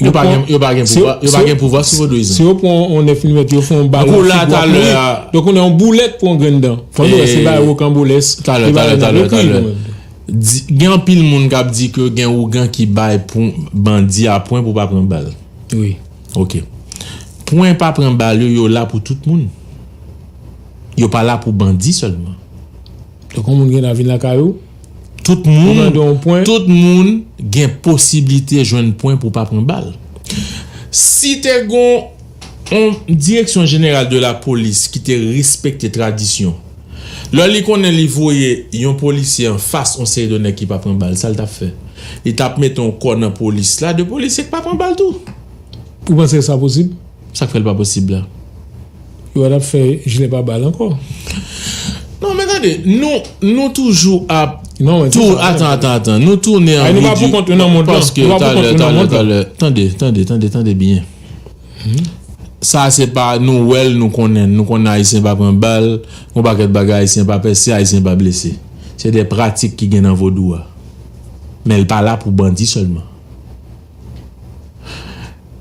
Yo pa gen, yo pa gen pouvwa, yo pa gen pouvwa sou vodouyizan. Si yo pran yon nèf milimèt, yo fè yon bal, figi w ap mouri. Donk, ou nan yon boulèt pou yon grenn dan. Fò nou wè se bagay wokanbolès, se bagay nan lokri yo menm. Gen anpil moun k ap di ke gen ougan ki bay pou bandi a pwen pou pa pran bal. Wi. Ok. Pwen pa pran bal yo, yo la pou tout moun. Yo pa la pou bandi sèlman. Donk, yon moun gen dwa vin lakay ou, tout moun, tout moun gen posiblite jwenn pwen pou pa pran bal. Si te gon yon direksyon jeneral de la polis ki te respekte tradisyon, lè li konnen li voye yon polisye anfas yon seri de nèg ki pa pran bal, sa l t ap fè? Li t ap mete yon kò nan polis la de polisye k pa pran bal tou. Ou panse sa posib? Sa k fè l pa posib la? Yo t ap fè jile pa bal ankò. Non, men tande, nou, nou toujou ap. Non, men tou, atan, atan, atan. Nou tounen an ridikil. Nou pa pou kont nou nan mond lan. Paske talè, talè, talè. Tande, tande, tande, tande byen. Sa se pa nou wè l, nou konnen l. Nou konnen Ayisyen pa pran bal, yon pakèt bagay Ayisyen pa pèse, Ayisyen pa blese. Se de pratik ki gen nan vodou a. Men l pa la pou bandi sèlman.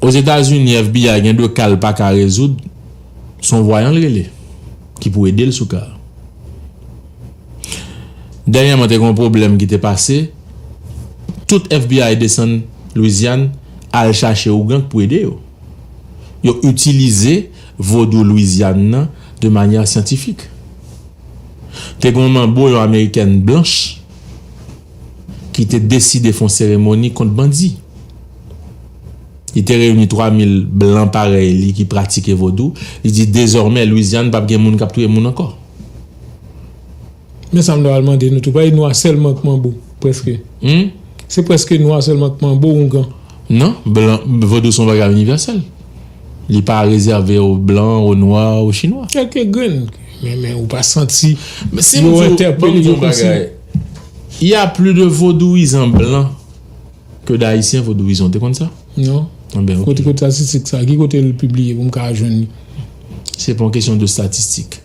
Ozetazini, F B I gen de ka l pa ka rezoud, se yon vwayan l rele, ki pou ede l sou ka a. Dènyèman, te gen yon pwoblèm ki te pase, tout F B I desann Lwizyàn al chache ougan k pou ede yo. Yo itilize vodou Lwizyàn nan de manyè syantifik. Te gen yon manbo, yon amerikèn blanch, ki te deside fè yon seremoni kont bandi. Li te reyini twa mil blan parèy li ki pratike vodou. Li di, dezòmè, Lwizyàn p ap gen moun k ap touye moun ankò. Men sa m ta pral mande nou tou, pa gen nwa sèlman k manbo, prèske. Hmm? Se prèske nwa sèlman k manbo, ougan. Non, blan, vodou se yon bagay inivèsèl. Li pa rezève o blan, o nwa, o chinwa. Kèlke grenn, men, men ou pa santi yo entèpele yo kòmsi. Il y a plus de vodouyizan blan ke d'Ayisyen vodouyizan. Ou te konn sa? Non. Kote, kote statistik sa? Ki kote l pibliye pou m ka jwenn li? Se pa yon kesyon de statistik.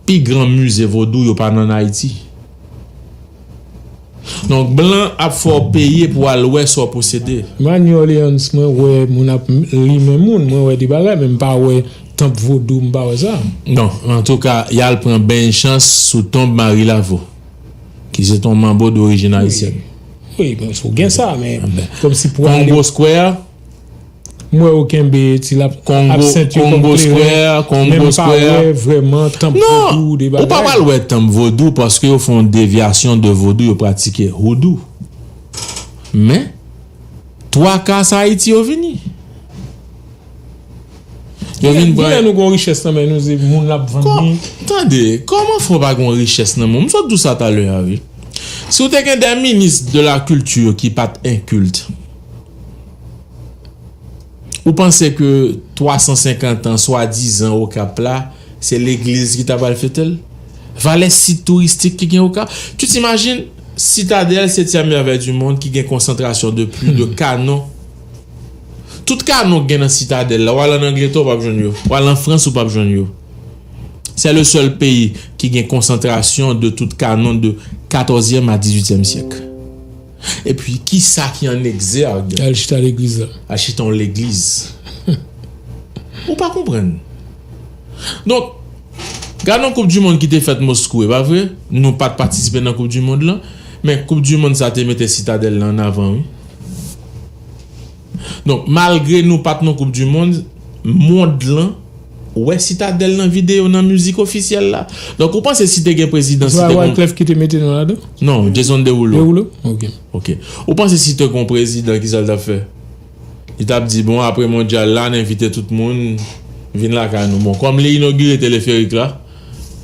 Pi gran mize vodou yo pa nan Ayiti. Donk, blan ap fè w peye pou w al wè sa w posede. Mwen New Orleans, mwen wè moun ap limen moun, mwen wè de bagay, men m pa wè tanp vodou, m pa wè sa. Non, antouka, y al pran beny chans sou tonb Marie Laveau, ki se t yon manbo dorijin ayisyèn. Wi, bon, si w gen sa, men kòmsi pou ale. Congo Square, m wè yo kenbe ti lap, absent yo kòm kleren, men m pa wè vrèman tanp vodou, de bagay. Non, ou pa pral wè tanp vodou paske yo fè yon devyasyon de vodou, yo pratike houdou. Men, twa ka sa Ayiti yo vini. Yo vin pran. Kilè nou gon richès nan men nou, se moun l ap vann li. Tande, kòman fè w pa gon richès nan men w? M sot di w sa talè a, wi. Si w te gen de minis de la kilti ki pa t enkilt, ou panse ke twa san senkant an, swadizan, Okap la, se legliz ki ta pral fete l? Valè sit touristik ki gen Okap. Tu t'imagines, Citadelle, septième merveille du monde, ki gen konsantrasyon de plis de kanon. Tout kanon ki gen nan Sitadèl la, w al ann Angletè, w p ap jwenn yo. W al an Frans, ou p ap jwenn yo. Se le sèl peyi ki gen konsantrasyon de tout kanon de katòzyèm a dizuityèm syèk. Epi, kisa ki an egzèg? Al chita legliz la. Al chita yon legliz. Ou pa konprann. Donk, gade yon koup di mond ki te fèt Moskou, e pa vre? Nou pa t patisipe nan koup di mond lan, men koup di mond sa te mete Sitadèl la an avan, wi. Donk, malgre nou pa t nan koup di mond, mond lan wè Sitadèl nan videyo, nan mizik ofisyèl la. Donk, ou panse si te gen prezidan, si te gen. Se pa Wyclef ki te mete nou ladan? Non, Jason Derulo. Derulo? Ok. Ok. Ou panse si te gen prezidan, kisa l t ap fè? Li t ap di, bon, apre mondyal la, n envite tout moun vin lakay nou. Bon, kòm li inogire teleferik la,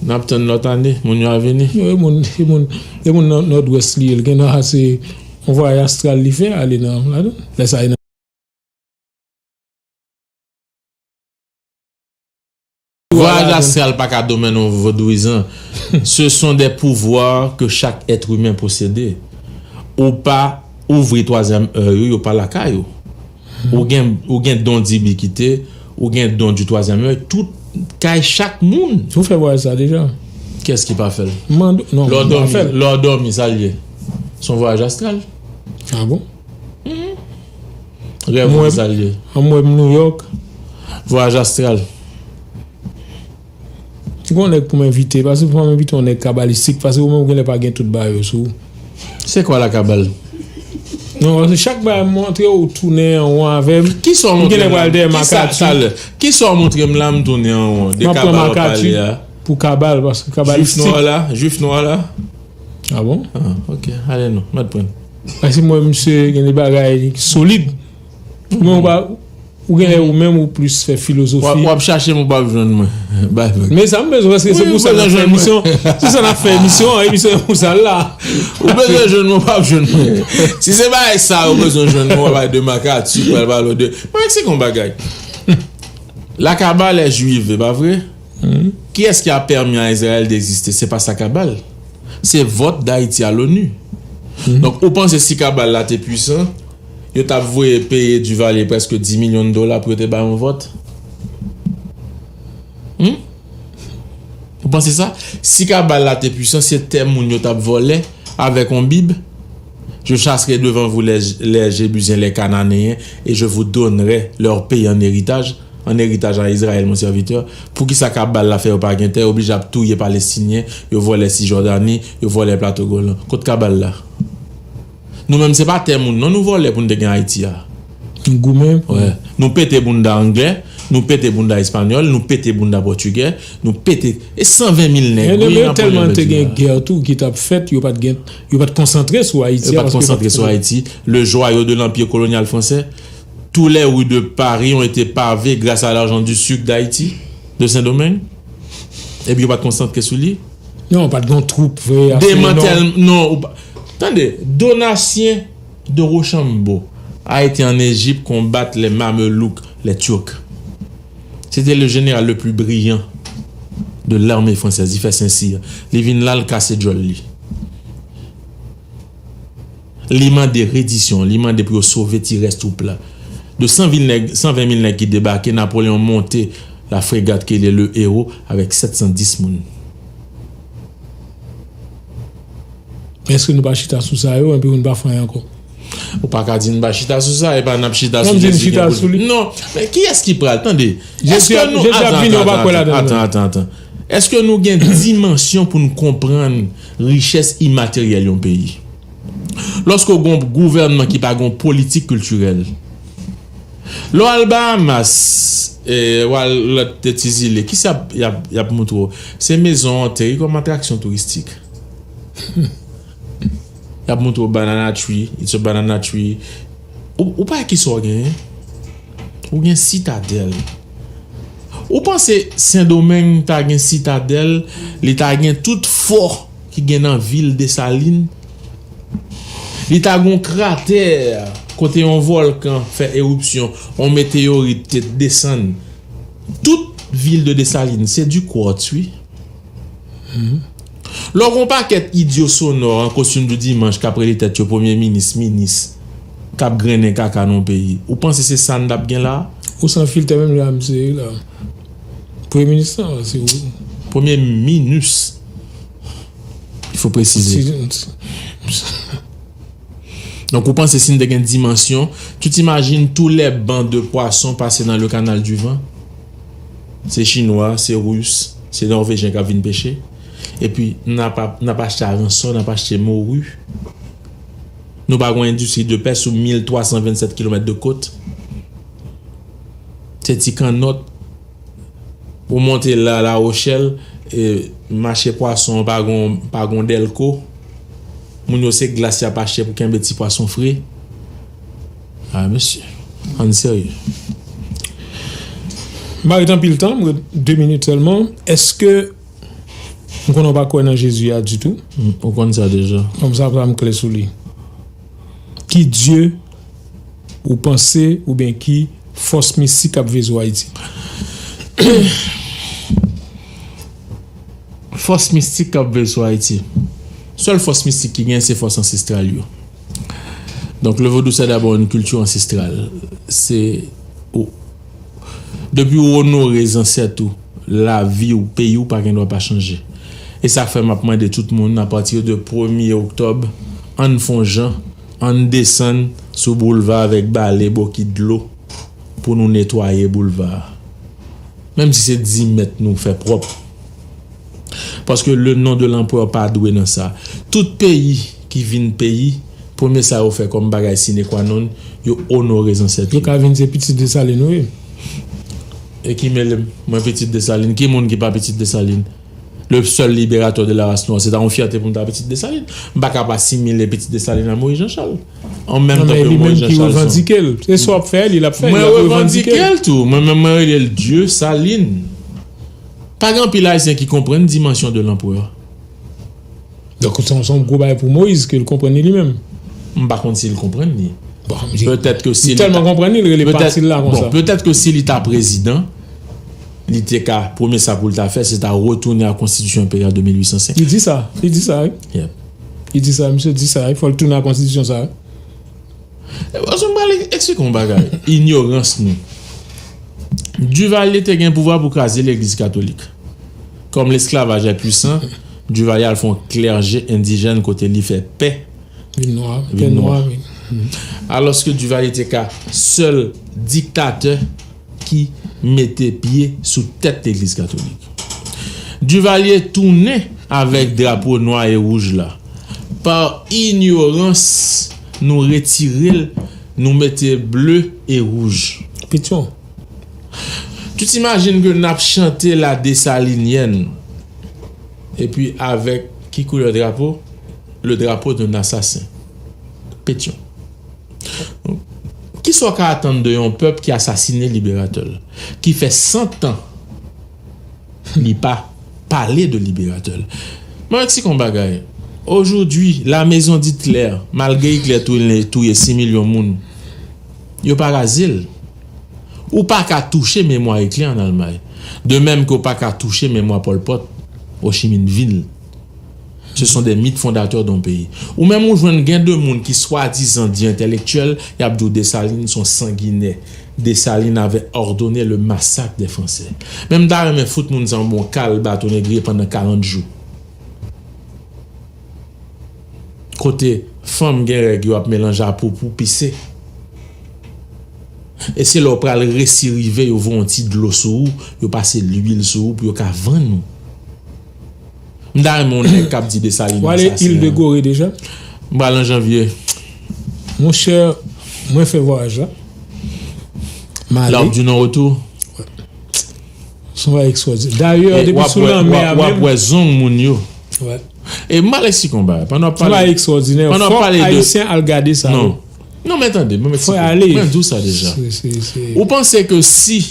n ap tann lòt ane, moun yo a vini. Non, e moun, e moun, e moun nan Nòdwès li ye, l gen nan se yon vwayaj astral li fè, ale nan, ladan. Lè sa, e nan Vwayaj astral pa ka domèn yon vodouyizan. Ce sont des pouvoirs que chaque être humain possède. Ou pa ouvri twazyèm èy ou, yo pa lakay ou. Ou gen, ou gen don dibikite, ou gen don di twazyèm èy, tout kay chak moun. Ou fè vwayaj sa deja? Kiyès ki pa fè l? Mande, non, m pa fè l. Lè w dòmi, lè w dòmi, sa l ye? Se yon vwayaj astral. Ah bon? Rèv ou, sa l ye. An m wè m Nouyòk. Vwayaj astral. Si gon nèg pou m envite, paske pou m envite yon nèg kabalistik, paske ou menm ou genlè pa gen tout bagay yo sou ou. C'est quoi la cabale? Non, paske chak bagay m montre ou tounen an won avè m. Kisa w montre m la? Kisa, talè? Kisa w montre m la, m tounen an won? De kabal w ap pale a. Pou kabal, paske kabalistik. Jwif nwa la? Jwif nwa la? Ah bon? Ah, ok. Ale non, mèt pran. Paske mwen, misye gen de bagay solid. Ou menm ou pa, ou genlè ou menm ou plis fè filozofi. W ap, w ap chache m, ou p ap jwenn mwen. Bay mwen. Men sa m bezwen, paske se pou sa n ap fè emisyon. Se sa n ap fè emisyon, emisyon pou sa l la. Ou bezwen jwenn mwen, ou p ap jwenn mwen. Si se bagay sa ou bezwen jwenn mwen, w ap pale de makati, w ap pale de. Mwen eksplike yon bagay. La cabale est juive, e pa vre? Kiyès ki a pèmi a Izrayèl de egziste? Se pa sa kabal. Se vòt Dayiti a l'ONU. Donk, ou panse si kabal la te pwisan, yo t ap voye peye Duvalier prèske dis milyon dola pou yo te bay yon vòt? Hmm? Ou panse sa? Si kabal la te pwisan, se tè moun yo t ap vòlè avèk yon Bib? Je chasserai devant vous les, les Jébusiens, les Cananéens, et je vous donnerai leur pays en héritage, en héritage à Israël, mon serviteur. Poukisa kabal la fè yo pa gen tè, yo oblije ap touye Palestinyen, yo vòlè Sijòdani, yo vòlè Plato Golan? Kot kabal la? Nou menm, se pa tè moun non nou vòlè pou n te gen Ayiti a. Nou goumen pou. Wè. Nou pete bounda anglè, nou pete bounda espanyòl, nou pete bounda pòtigè, nou pete. E san ven mil nèg, wi, Napoleon pèdi la. Tèlman te gen gè tou ki t ap fèt, yo pa t gen, yo pa t konsantre sou Ayiti a. Yo pa t konsantre sou Ayiti. Le joyau de l'empire colonial français, toutes les rues de Paris ont été pavées grâce à l'argent du sucre d'Haïti, de Saint-Domingue. Epi yo pa t konsantre sou li. Non, pa t gen twoup vre ase, non. Demantèl, non, ou pa, tande, Donatien de Rochambeau a été en Égypte combattre les Mamelouks, les Turcs. C'était le général le plus brillant de l'armée française. Li fè Sen-Sir. Li vin la, l kase djòl li. Li mande redisyon, li mande pou yo sove ti rès twoup la. De san ven nèg, san ven mil nèg ki debake, Napoléon monte la frégate ke li le Héros avèk sèt san dis moun. Men èske nou pa chita sou sa yo, epi nou pa fè anyen ankò? Ou pa ka di n pa chita sou sa, e pa n ap chita sou Jezi ki gen pou li. Non, men kiyès ki pral, tande, èske nou, Jezi ap vini, ou pa kwè ladan l menm. Atan, atan, atan. Èske nou gen dimansyon pou n konprann richès imateryèl yon peyi? Lòske w gen yon gouvènman ki pa gen yon politik kiltirèl, lè w al Bahamas, e, w al lòt ti zile, kisa y ap, y ap, y ap montre w? Se mezon an te kòm atraksyon touristik. Y ap montre w Banana Tree, it's a banana tree. Ou, ou pa wè kisa w genyen? Ou gen Sitadèl. Ou panse Sendomeng ta gen Sitadèl, li ta gen tout fò ki gen nan vil Desalin? Li ta gen yon kratè kote yon vòlkan fè eripsyon, yon meteyorit te desann. Tout vil de Desalin, se du quartz, wi. Lè w gen yon pakèt idyo sonò an kostim di dimanch k ap rele tèt yo premye minis, minis, k ap grennen kaka nan yon peyi, ou panse se sa n t ap gen la? Ou san filtè menm jan m se la. Premye minis lan, se ou. Premye minis. Il faut préciser. Si, si. Donk, ou panse si n te gen dimansyon, tu t'imagines tous les bancs de poissons passés dans le canal du Van? Se Chinwa, se Ris, se Nòvejyen k ap vin peche. Epi, n ap, n ap achte aransò, n ap achte mori. Nou pa gen yon endistri de pèch sou mil twa san vennsèt kilomèt de kot. Se ti kannòt. Ou monte la, Lawochèl, e, mache pwason an pa gon, pa gon dèlko. Moun yo se glas y ap achte pou kenbe ti pwason fre. Ah, mesye, ann serye. M pa ret anpil tan, m ret de minit sèlman. Èske, m konnen w pa kwè nan Jezi a ditou. Mm, ou konn sa deja. Kòm sa, sa m klè sou li. Ki Dye ou panse oubyen ki fòs mistik k ap veye sou Ayiti? Fòs mistik k ap veye sou Ayiti. Sèl fòs mistik ki gen, se fòs ansestral yo. Donk, le vodou, c'est d'abord une culture ancestrale. Se, ou, depi ou onore zansèt ou, lavi w, peyi w pa gen dwa pa chanje. E sa fè m ap mande tout moun, apati de premye oktòb, ann fè yon jan Ann desann sou boulva avèk bale, bokit dlo pou nou netwaye boulva a. Menm si se dis mèt nou fè pwòp. Paske le nom de l'empereur pa dwe nan sa. Tout peyi ki vin peyi, premye sa yo fè kòm bagay sine qua non, yo onore zansèt yo. Yo ka vin se pitit Desalin, wi. E ki mele m, mwen pitit Desalin? Ki moun ki pa pitit Desalin? Le seul libérateur de la race noire, se ta yon fyète pou m ta pitit Desalin. M pa ka pa asimile pitit Desalin a Moyiz Jan Chal. An menm Non, tan men ke li Moyiz menm Jan ki Chal se yon revandike l. Se sa w ap fè, li l ap fè, Mwen li ap revandike revandike l. l tou. Mwen menm, mwen rele l Dye Salin. Pa gen anpil Ayisyen ki konprann dimansyon de lanprè. Donk, se yon, se yon gwo bagay pou Moyiz ke l konprann li, li menm. M pa konn si l konprann li. Bon, li, Petèt ke li si li tèlman ta, konprann li, li rele petèt, pati l la bon, konsa. Petèt ke si li ta prezidan, li te ka, premye sa pou l ta fè, se ta retounen a konstitisyon enperyal de mil uit san senk. Li di sa, li di sa, wi. Yeah. Li di sa, misye di sa, wi. Fò l tounen a konstitisyon sa, wi. E, paske m pral eksplike yon bagay. Inyorans nou. Duvalier te gen pouvwa pou kraze legliz katolik. Comme l'esclavage est puissant, Duvalier al fè yon klèje endijèn kote li fè pè Vin nwa, vin pè nwa. nwa, wi. Alòske Duvalier te ka sèl diktatè ki mete pye sou tèt legliz katolik. Duvalier tounen avèk drapo nwa e wouj la. Pa inyorans, nou retire l, nou mete ble e wouj. Petyon. Tu t'imagines que n ap chante la Dessalinienne epi avèk ki koulè drapo? Le drapeau d'un assassin. Petyon. Kisa w ka atann de yon pèp ki asasine liberatè l, ki fè san tan li pa pale de liberatè l? Mwen eksplike yon bagay. Aujourd'hui, la maison d'Hitler, malgre Hitler touye, touye sis milyon moun, yo pa raze l. Ou pa ka touche memwa Hitler an Almay. De menm ke w pa ka touche memwa Pol Pot, Ho Chi Minh Vinh. Ce sont des mythes fondateurs d'un pays. Ou menm ou jwenn gen de moun ki swadizan di entèlektyèl, y ap di w Desalin se yon sanginè. Desalin avait ordonné le massacre des Français. Men m ta renmen fout moun sa yon bon kal baton negriye pandan karant jou. Kote fanm gen règ yo ap melanje a poupou pise. E se lè w pral resi rive, yo voye yon ti dlo sou ou, yo pase lwil sou ou pou yo ka vann ou. M ta renmen yon nèg k ap di Desalin W ale asasinen. Île de Gorée deja? M pral an janvye. Monchè, mwen fè vwayaj la. M ale. Lè w ap di non retou? Se yon bagay ekstwòdinè. Dayè, depi sou lanmè a menm. W ap wè zong moun yo. Wè. E m pral eksplike yon bagay. Pandan w ap pale, se yon bagay ekstwòdinè. Pandan w ap pale de, fòk Ayisyen al gade sa, non. Non, men tande, mwen eksplike. Fò y ale. Mwen di w sa deja. Se, se, se. Ou panse ke si,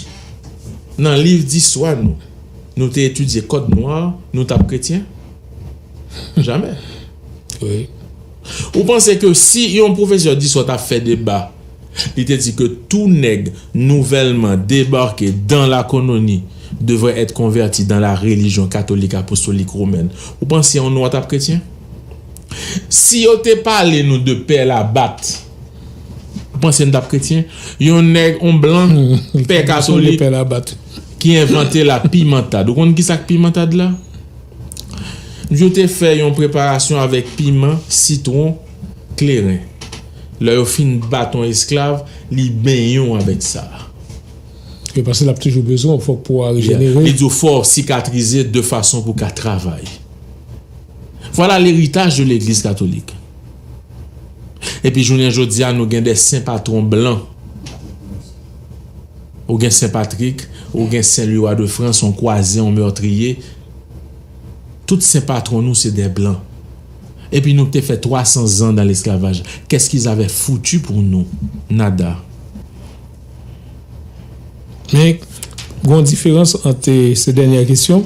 nan liv distwa nou, nou te etidye kòd nwa, nou t ap kretyen? Jamè. Wi. Ou panse ke si yon pwofesè distwa t ap fè deba, li te di ke tou nèg nouvèlman debake dan la koloni devrait être converti dans la religion catholique apostolique romaine, ou panse yon nwa t ap kretyen? Si yo te pale nou de pè Labat, ou panse n t ap kretyen? Yon nèg, yon blan, pè katolik, ki envante la pimantad. Ou konn ki sa k pimantad la? Yo te fè yon preparasyon avèk piman, sitwon, kleren. Lè yo fin bat yon esklav, li benyen w avèk sa. Yo panse l ap toujou bezwen w, fòk po a rejenere. Li di w fò w sikatrize de fason pou w ka travay. Voilà l'héritage de l'église catholique. Epi jounen jodi a, nou gen de sen patwon blan. Ou gen Sen Patrik, ou gen Sen Lwi Wa de Frans, yon kwaze, yon mètriye. Tout sen patwon nou se de blan. Epi nou te fè twa san zan dan lesklavaj. Qu'est-ce qu'ils avaient foutu pour nous? Nada. Men, gen yon diferans ant, eh, se dènyè kesyon,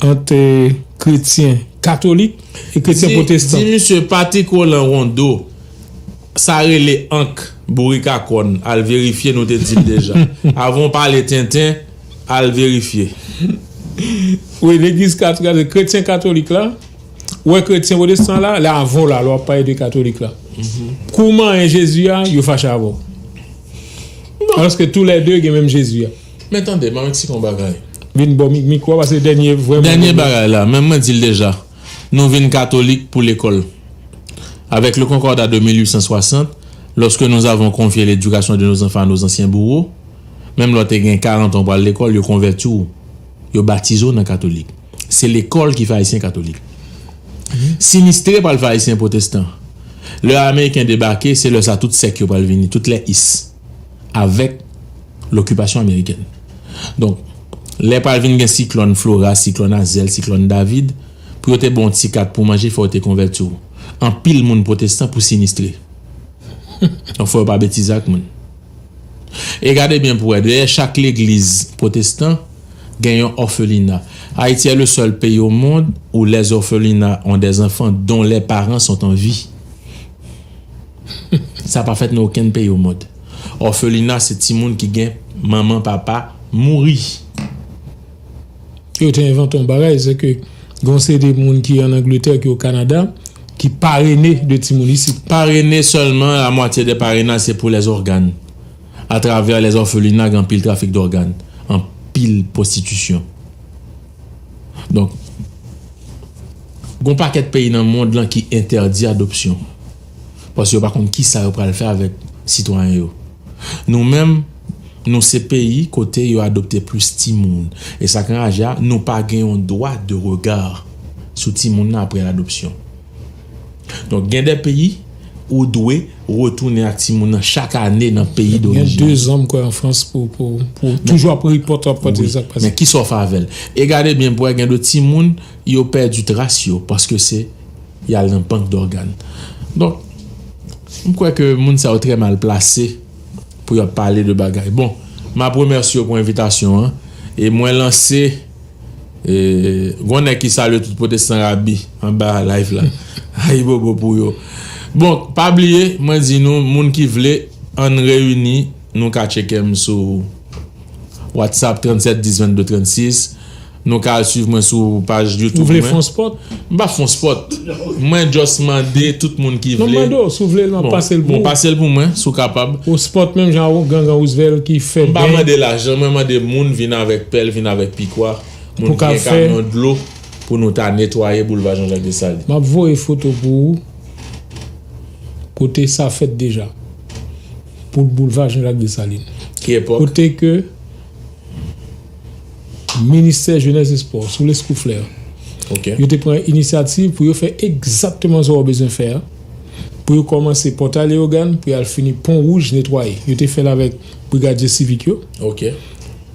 ant, eh, kretyen katolik e kretyen pwotestan. Di, di misye Patrick Roland Rondeau, sa rele ank, bourik a kòn, al verifye, nou te di l deja. Avan w pale tenten, al verifye. Wi, legliz katolik, kretyen katolik la, ou wè kretyen pwotestan la, lè avan w la, lè w ap pale de katolik la. Kouman e Jezi a, yo fache avè w. Bon. Alòske toulède gen menm Jezi a. Men tande, m ap eksplike yon bagay. Vin bò mi-, mikwo a, paske dènye vrèman Dènye bagay la, men mwen di l deja. Nou vin katolik pou lekòl. Avec le Concordat de mille huit cent soixante, lorsque nous avons confié l'éducation de nos enfants à nos anciens bourreaux, menm lè w te gen karant an, w pral lekòl, yo konvèti w, yo batize w nan katolik. Se lekòl ki fè Ayisyen katolik. Sinistre pral fè Ayisyen pwotestan. Lè Ameriken debake, se lè sa tout sèk yo pral vini, tout lè is, avèk lokipasyon amerikèn. Donk, lè pral vin gen siklòn Flora, siklòn Azèl, siklòn David, pou yo te ba w yon ti kat pou manje, fò yo te konvèti w. Anpil moun pwotestan pou sinistre. Donk, fò yo pa betize ak moun. E gade byen pou wè, dèyè chak legliz pwotestan, gen yon òfelina. Haïti est le seul pays au monde où les orphelinats ont des enfants dont les parents sont en vie. Sa pa fèt nan okenn peyi au monde. Òfelina se timoun ki gen manman, papa mouri. Yo te envante yon bagay, se ke gen yon seri de moun ki ann Angletè, ki o Kanada, ki parene de timoun isit. Parene sèlman, la moitié des parrainages, se pou lèzògàn. Atravè lèzòfelina, gen anpil trafik dògàn, anpil pwostitisyon. Donk, gen yon pakèt peyi nan mond lan ki entèdi adopsyon. Paske yo pa konn kisa yo pral fè avèk sitwayen yo. Nou menm, nou se peyi kote yo adopte plis timoun. E sa k anraje a, nou pa gen yon dwa de rega sou timoun nan apre ladopsyon. Donk, gen de peyi, ou dwe retounen ak timoun nan chak ane nan peyi dorijin. Gen de zan, m kwè, an Frans pou, pou, pou toujou ap ripòt, ap pòte sa k pase. Men kisa w fè avè l? E gade byen pou wè, gen de timoun, yo pèdi tras yo, paske se, y al nan bank dògàn. Donk, m kwè ke moun sa yo trè mal plase pou y ap pale de bagay. Bon, m ap remèsye yo pou envitasyon an. E mwen lanse, e, gon nèg ki salye tout pwotestan rabi anba live la. Ayibobo pou yo. Bon, pa bliye, mwen di nou, moun ki vle, ann reyini, nou ka tcheke m sou WhatsApp tranntsèt dis vennde trannsis. Nou ka al swiv mwen sou paj YouTube mwen. Ou vle fon spot? M pa fon spot. Mwen just mande tout moun ki vle. Non, m mande w, si w vle l, m ap pase l pou ou. Bon, pase l pou mwen, si w kapab. Ou spot menm jan Gangan Roosevelt ki fè ben. M pa mande lajan, mwen mande moun vin avèk pèl, vin avèk pikwa, moun ki gen kamyon dlo pou nou ta netwaye boulva Jean-Jacques Dessalines. M ap voye foto pou ou. Kote sa fèt deja. Pou boulva Jean-Jacques Dessalines. Ki epòk? Kote ke Ministè Jenès e Spò, sou Lescouflair, yo te pran inisyativ pou yo fè egzakteman sa w bezwen fè a, pou yo kòmanse Pòtay Leyogàn, pou y al fini Pon Wouj netwaye. Yo te fè l avèk brigadye sivik yo.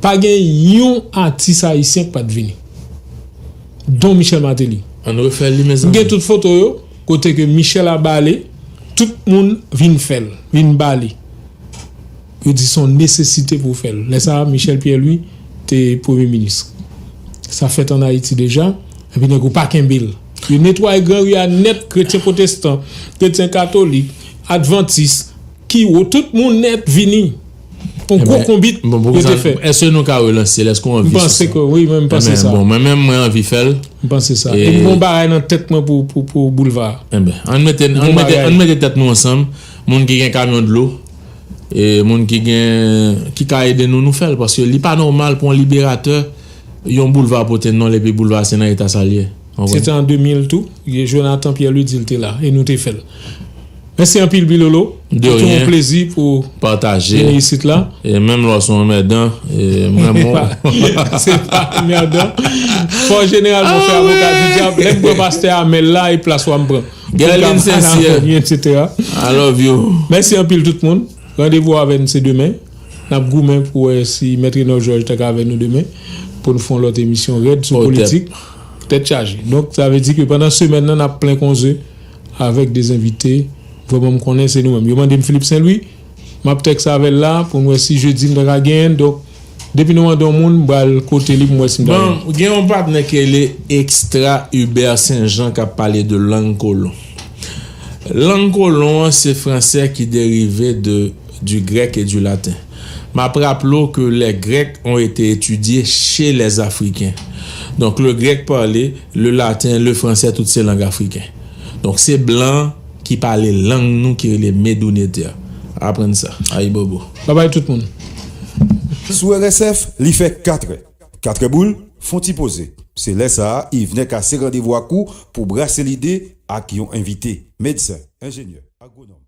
Pa gen yon atis ayisyen k pa t vini. Don Michel Martelly. Ann refè l li, mezanmi. M gen tout foto yo, kote ke Michel a bale, tout moun vin fè l, vin bale. Yo di se yon nesesite pou fè l. Lè sa a, Michel Pierre-Louis te premye minis. Sa fèt ann Ayiti deja, epi nèg yo pa kenbe l. Yo netwaye Gran Ri a nèt, kretyen pwotestan, kretyen katolik, advantis, kiwo, tout moun nèt vini. Yon gwo konbit yo te fè. Èske nou ka relanse l? Èske w anvi sou sa? M panse ke wi, mwen, m panse sa. Bon, mwen menm, mwen anvi fè l. M panse sa. E m gen yon bagay nan tèt mwen pou, pou, pou boulva a. Enben, ann mete, ann mete, ann mete tèt nou ansanm. Moun ki gen kamyon dlo, e moun ki gen, ki ka ede nou, nou fè l, paske li pa nòmal pou yon liberatè, yon boulva pote non l, epi boulva se nan eta sa l ye. Se te an de mil tou, Jonathan Pierre-Louis di l te la, e nou te fè l. Mèsi anpil, Bilolo. De ryen. Se yon plezi pou pataje vini isit la. E menm lè w se yon anmèdan, e m renmen w. Se pa anmèdan. Fò jeneralman fè avoka di dyab. Lè m pran pastè Amèl la, e plas ou a m pran. Gerline Saint-Cyr, etsetera. I love you. Mèsi anpil tout moun. Randevou avè n se demen. N ap goumen pou wè si Mèt Renor Georges t ak avè nou demen pou n fè yon lòt emisyon rèd sou politik. Tèt chaje. Donk, sa vle di ke pandan semèn nan, n ap plen konze avèk de envite. Vrèman, m konnen se nou menm. Yo mande m Philippe Saint-Louis, m ap tèks avè l la pou n wè si jedi m ta ka genyen l. Donk, depi nou mande yon moun, m pral kote li pou m wè si m ta genyen l. Bon, gen yon patnè ki rele Extra Hubert Saint-Jean k ap pale de lang kolon. Lang kolon an se fransè ki derive de, du grec et du latin. M ap raple w ke les Grecs ont été étudiés chez les Africains. Donk, le grec parlé, le latin, le fransè, tout se lang afriken. Donk, se blan ki pale lang nou ki rele Medounete a. Aprann sa. Ayibobo. Babay tout moun. Sou R S F, li fè katrè. Katrè boul, fon ti poze. Se lè sa a, Yvenè kase randevou ak ou pou brase lide ak yon envite, medsen, enjenyè, agwonòm.